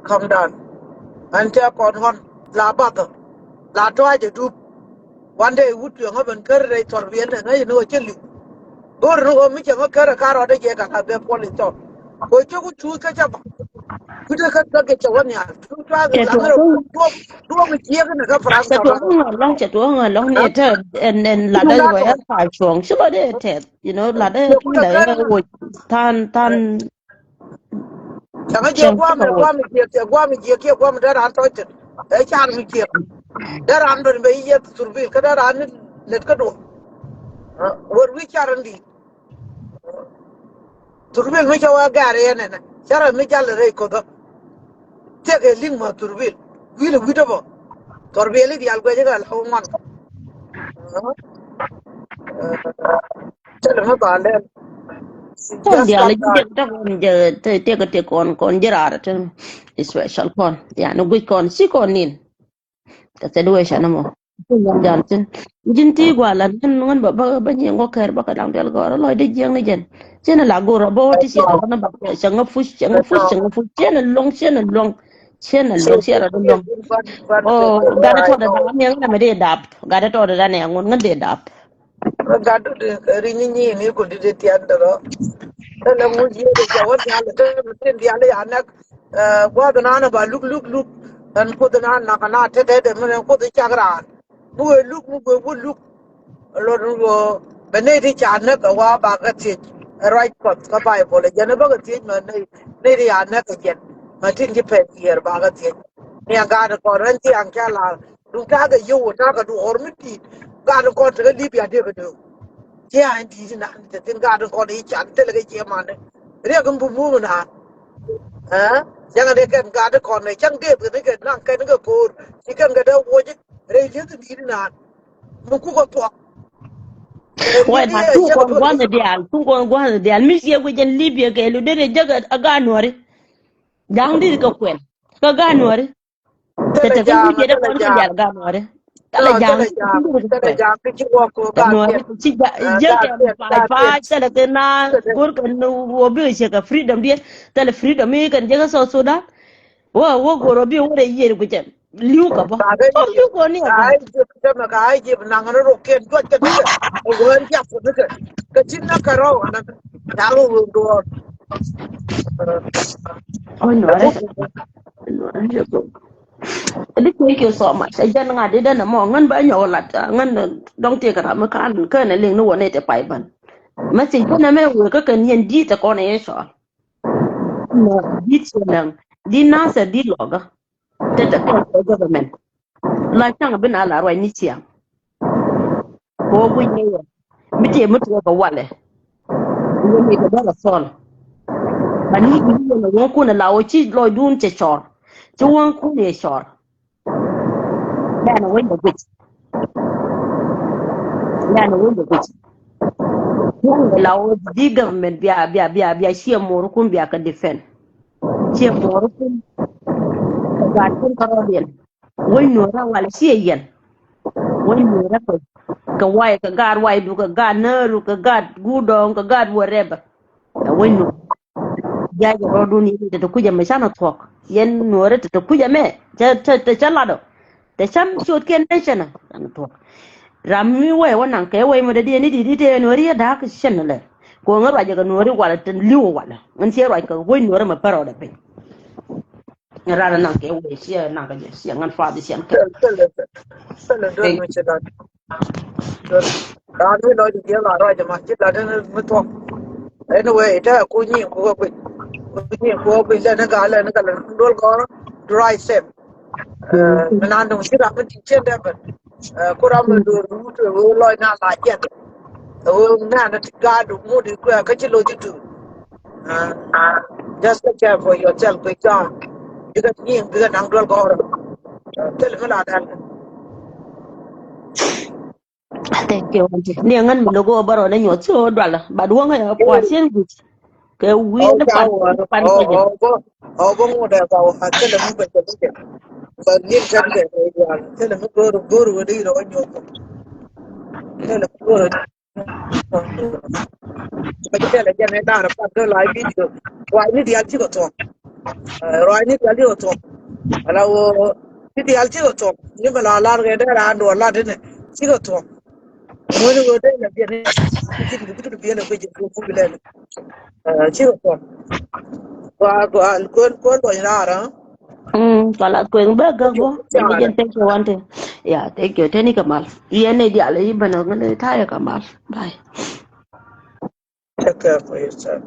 Calm down. Ɛn cɛ kɔn ɣɔn la bath la tɔ̱a̱c ɛ dup. One day wut piɛŋ ɣä ben kär rɛy thɔr biɛl ni ŋäc ni ɣä cä li̱w. Go̱r ni ɣä mi cɛ ŋä kär ɛ ka rɔɔdɛ jɛ ka ka bɛ puɔl i̱ thɔr. Kɛ cä ku cuuth kä cä bä. Kutä kä kä kɛ cɛ wä nhial. Cu cuath kɛ la tuɔɔk ŋä rɛ duɔk duɔk jiɛk ni kä Fransa. Cɛ tuɔɔk ŋä lɔŋ, cɛ tuɔɔk ŋä lɔŋ ni ɛ tɛ ɛn ɛn la dɛ wä ya pa cuɔ̱ŋ ci lɔ dee tɛth, you know, la dɛ tuɔɔk la yɛ wä than than. Cäŋ jiɛ guam ni guam jiɛ kiɛ guam jiɛ kiɛ guam dee ran tɔc thin. Ɛ car mi jiɛ dee ran ben bɛ yieth thurbil kä dee ran ni let kä duɔ̱k. Wär wi̱i̱ car in di̱i̱t. Thurbil mi cä wä gɛr yɛn ɛnɛ cä rɔ mi jal rɛy koth ɔ. Thiek ɛ liŋ ma thurbil wi̱i̱l wi̱t ɔ bä. Thurbil i̱ diaal guɛc ikä la wä ŋuan. Thilɛ mi ba lɛl. Tɔn diaal ji̱ tiek tɔk kɔn jɛ tiek tiek kɔn kɔn ji̱ raar tɛ special kɔn yani guic kɔn ci kɔn nin. Kɛ situation mɔ. Jal thin. Ji̱n ti gualan ŋän ŋän ba ba ba nyiŋ wä kɛr ba kɛ daŋ dial gɔr lɔc di jiɛŋ ni jɛn. Cien la gor a bä wä ti ciɛ rɔ na ba cɛ ŋä puc cɛ ŋä puc cɛ ŋä puc cien a luɔŋ cien a luɔŋ. Cien a luɔŋ cien a luɔŋ. O gat a tɔt a daŋ ŋän mɛ di dap. Gat a tɔt a daŋ ŋän ŋän di dap. Gat du di ri nyi nyi ni ku di di tian dɔ. Tɛ lɛ ŋu jiɛ di cɛ wä dial tɛ tin dial ya nɛk. Gua̱th nan ba luk luk luk. Ɛn Kuoth nan nak na te te de mi ɛn Kuoth cak raan. Mi wee luk mi wee wut luk. Lot mi wee bɛ nɛy ti ca näk kɛ wa ba kɛ thiec. Ɛ ruac Kuɔth kä Baibol ɛ jɛn ɛ bä kɛ thiec mɛ nɛy nɛy ti ca näk kɛ jɛn mɛ tin ci pɛn yiër ba kɛ thiec. Ni ɛn gaat kɔn rɛn thiaŋ ca la duŋ ta̱a̱ kɛ yio̱w ta̱a̱ kɛ duɔ̱ɔ̱r mi ti̱i̱t. Gaat kɔn tekɛ Libya dee kɛ döök. Ciɛ a in di̱i̱t inan te thin gaat in kɔn i̱ can thilɛ kɛ ciɛ man. Riɛk in bumum inan. Ɛ cäŋ in dee kɛn gaat in kɔn ɛ cäŋ dee kɛn kɛ naŋ kɛn kɛ ko̱o̱r ci kɛn kɛ dee wuɔc rɛy li̱eth in di̱i̱t inan. Mi kukɛ thuɔk. Wɛ na tuŋ kɔn gua̱n diaal tuŋ kɔn gua̱n diaal mi ciɛ guic in Libya kɛ lu dee rɛ jäk a gaat nuɔri. Ja̱a̱ŋ di̱t kɛ kuɛn kɛ gaat nuɔri. Tɛ tɛ kä wi̱c yet ɛ kɔn kä dial gan nuɔri. Thilɛ ja̱a̱ŋ. Thilɛ ja̱a̱ŋ kä ci wä kɛ gan nuɔri. Ci jäl kɛ pac pac thilɛ kɛ na go̱r kɛ ni wä bi cɛ kɛ freedom diɛ. Thilɛ freedom mi kɛn jɛ kä South Sudan. Wä wä go̱r wä bi wä rɛ yiëër guicɛ li̱w kɛ bä. Li̱w kɛ ni a jɛ. Kɛ tin na kɛ rɔw ana da̱a̱ wä wä duɔr. Oi nuɔri. Di thank you so much. Ɛ jɛn ŋa̱t di dɛn ɛmɔ ŋän bä nyɔk lat ŋän dɔŋ tiek ram mi kan kän ɛ liŋ ni wä nɛy ti pay bän. Message bän ɛmɛ wëë kä kɛn yɛn di̱t ɛ kɔn ɛ yɛ cɔɔl. Di̱t cɛ näŋ di̱t nathɛ di̱t lɔkä. Te te kɔn kɛ government. La caŋ bi na la ruac ni ciaŋ. Kɛ wä guic ni yɛ mi tëë mi tuɔɔk kɛ walɛ. Wä mi kɛ bä kɛ thɔl. Ba ni bi ni yɛn wä kun la wä ci lɔcdun cɛ cɔr. Ci wä kun yɛ cɔr. Lɛn wä nyɛ guic. Lɛn wä nyɛ guic. Kun la wä di government bia bia bia bia ciɛ mor kun bia kɛ defend. Ciɛ mor kun kɛ gat kun kɛ rɔdiɛn. Wec nuɔrä wal ciɛ yɛn. Wec nuɔrä kɛ kɛ way kɛ gaat waydu kɛ gaat nääru kɛ gaat guudɔɔŋ kɛ gaat whatever. Ɛ wec nuɔrä. Ja̱a̱c rɔɔdun yɛn te te kucä mɛ canɛ thuɔ̱k yɛn nuɔrä te te kucä mɛ te te te cä latdɔ. Te cam ciötkiɛn nation canɛ thuɔ̱k. Ram mi wɛy wä naŋ kɛ wɛy mɛ dee diɛn i̱ di̱t i̱ te nuɔri yɛ da̱a̱k cɛn lɛ. Ko̱ŋ ɛ ruac kɛ nuɔri walɛ te li̱w walɛ ŋän ciɛ ruac kɛ wec nuɔrä mɛ pärɔɔdɛ piny. Ŋäran naŋ kɛ wee ciɛ naŋ kɛ jɛ ciɛ ŋän father ciɛ kɛ. Thilɛ, thilɛ, thilɛ, don't mention that. Raan mi lɔcdä jiɛk a ruac ɛmɔ ci lat ɛn mi thuɔ̱k. Anyway, te ku nyiŋ ku kä kui̱. Ku nyiŋ ku kä kui̱ lɛn ɛ gal lɛn ɛ gal lɛn duel gɔ̱rä. Drive safe. Ɛ, mi nan duŋ ci ram mi ti cien dee ben. Ɛ, ku ram mi duɔ̱ɔ̱r mi wut ɛ ɣöö lɔc na la jiɛth. Ɛ ɣöö nɛn ɛ ti gaat duŋ ŋut i̱ kuɛ kä ci lo̱c i̱ tuut. Ɛ, just take care for yourself, kui̱ cɔɔn. Bikɛ nyiŋ, bikɛ naŋ duel gɔ̱rä. Ɛ, thil mi la dal. Thank you, auntie. Ni ŋän mi logo bä rɔ ni nyuɔth so dual. But wä ŋä ya pua̱t cien guic. Kɛ wi̱i̱ ni pan pan kɛ jɛ. Ɔ bä ŋut ɛ ba wä thilɛ mi bɛ jɛ mi jɛ. But ni tɛn kɛ dual. Thilɛ mi go̱r go̱r wä di rɔ nyuɔth. Thilɛ mi go̱r. Bä jɛ lɛ jɛ ni da̱rɛ pat kɛ la video. Ruac ni dial cikɛ thuɔ̱k. Ɛ, ruac ni dial cikɛ thuɔ̱k. Ala wä ni dial cikɛ thuɔ̱k. Ni bɛ la lar kɛ dee raan duɔl lat ni cikɛ thuɔ̱k. Ŋuɔ̱ni ɣöö dee la biɛn i̱ ji̱n kɛ bi tut biɛn ɛ guic ji̱ kuɔth bi lɛl. Ɛ, cikɛ kɔn. Gua, gua, kuɛn, kuɛn lɔc raar, ɛ? Mm, kala kuɛn bä gak bä. Thank you, thank you, auntie. Yeah, thank you. Teni kɛ mal. Yɛn ni dial i̱ bä nɔ ŋäni ta̱yɛ kɛ mal. Bye. Take care for yourself.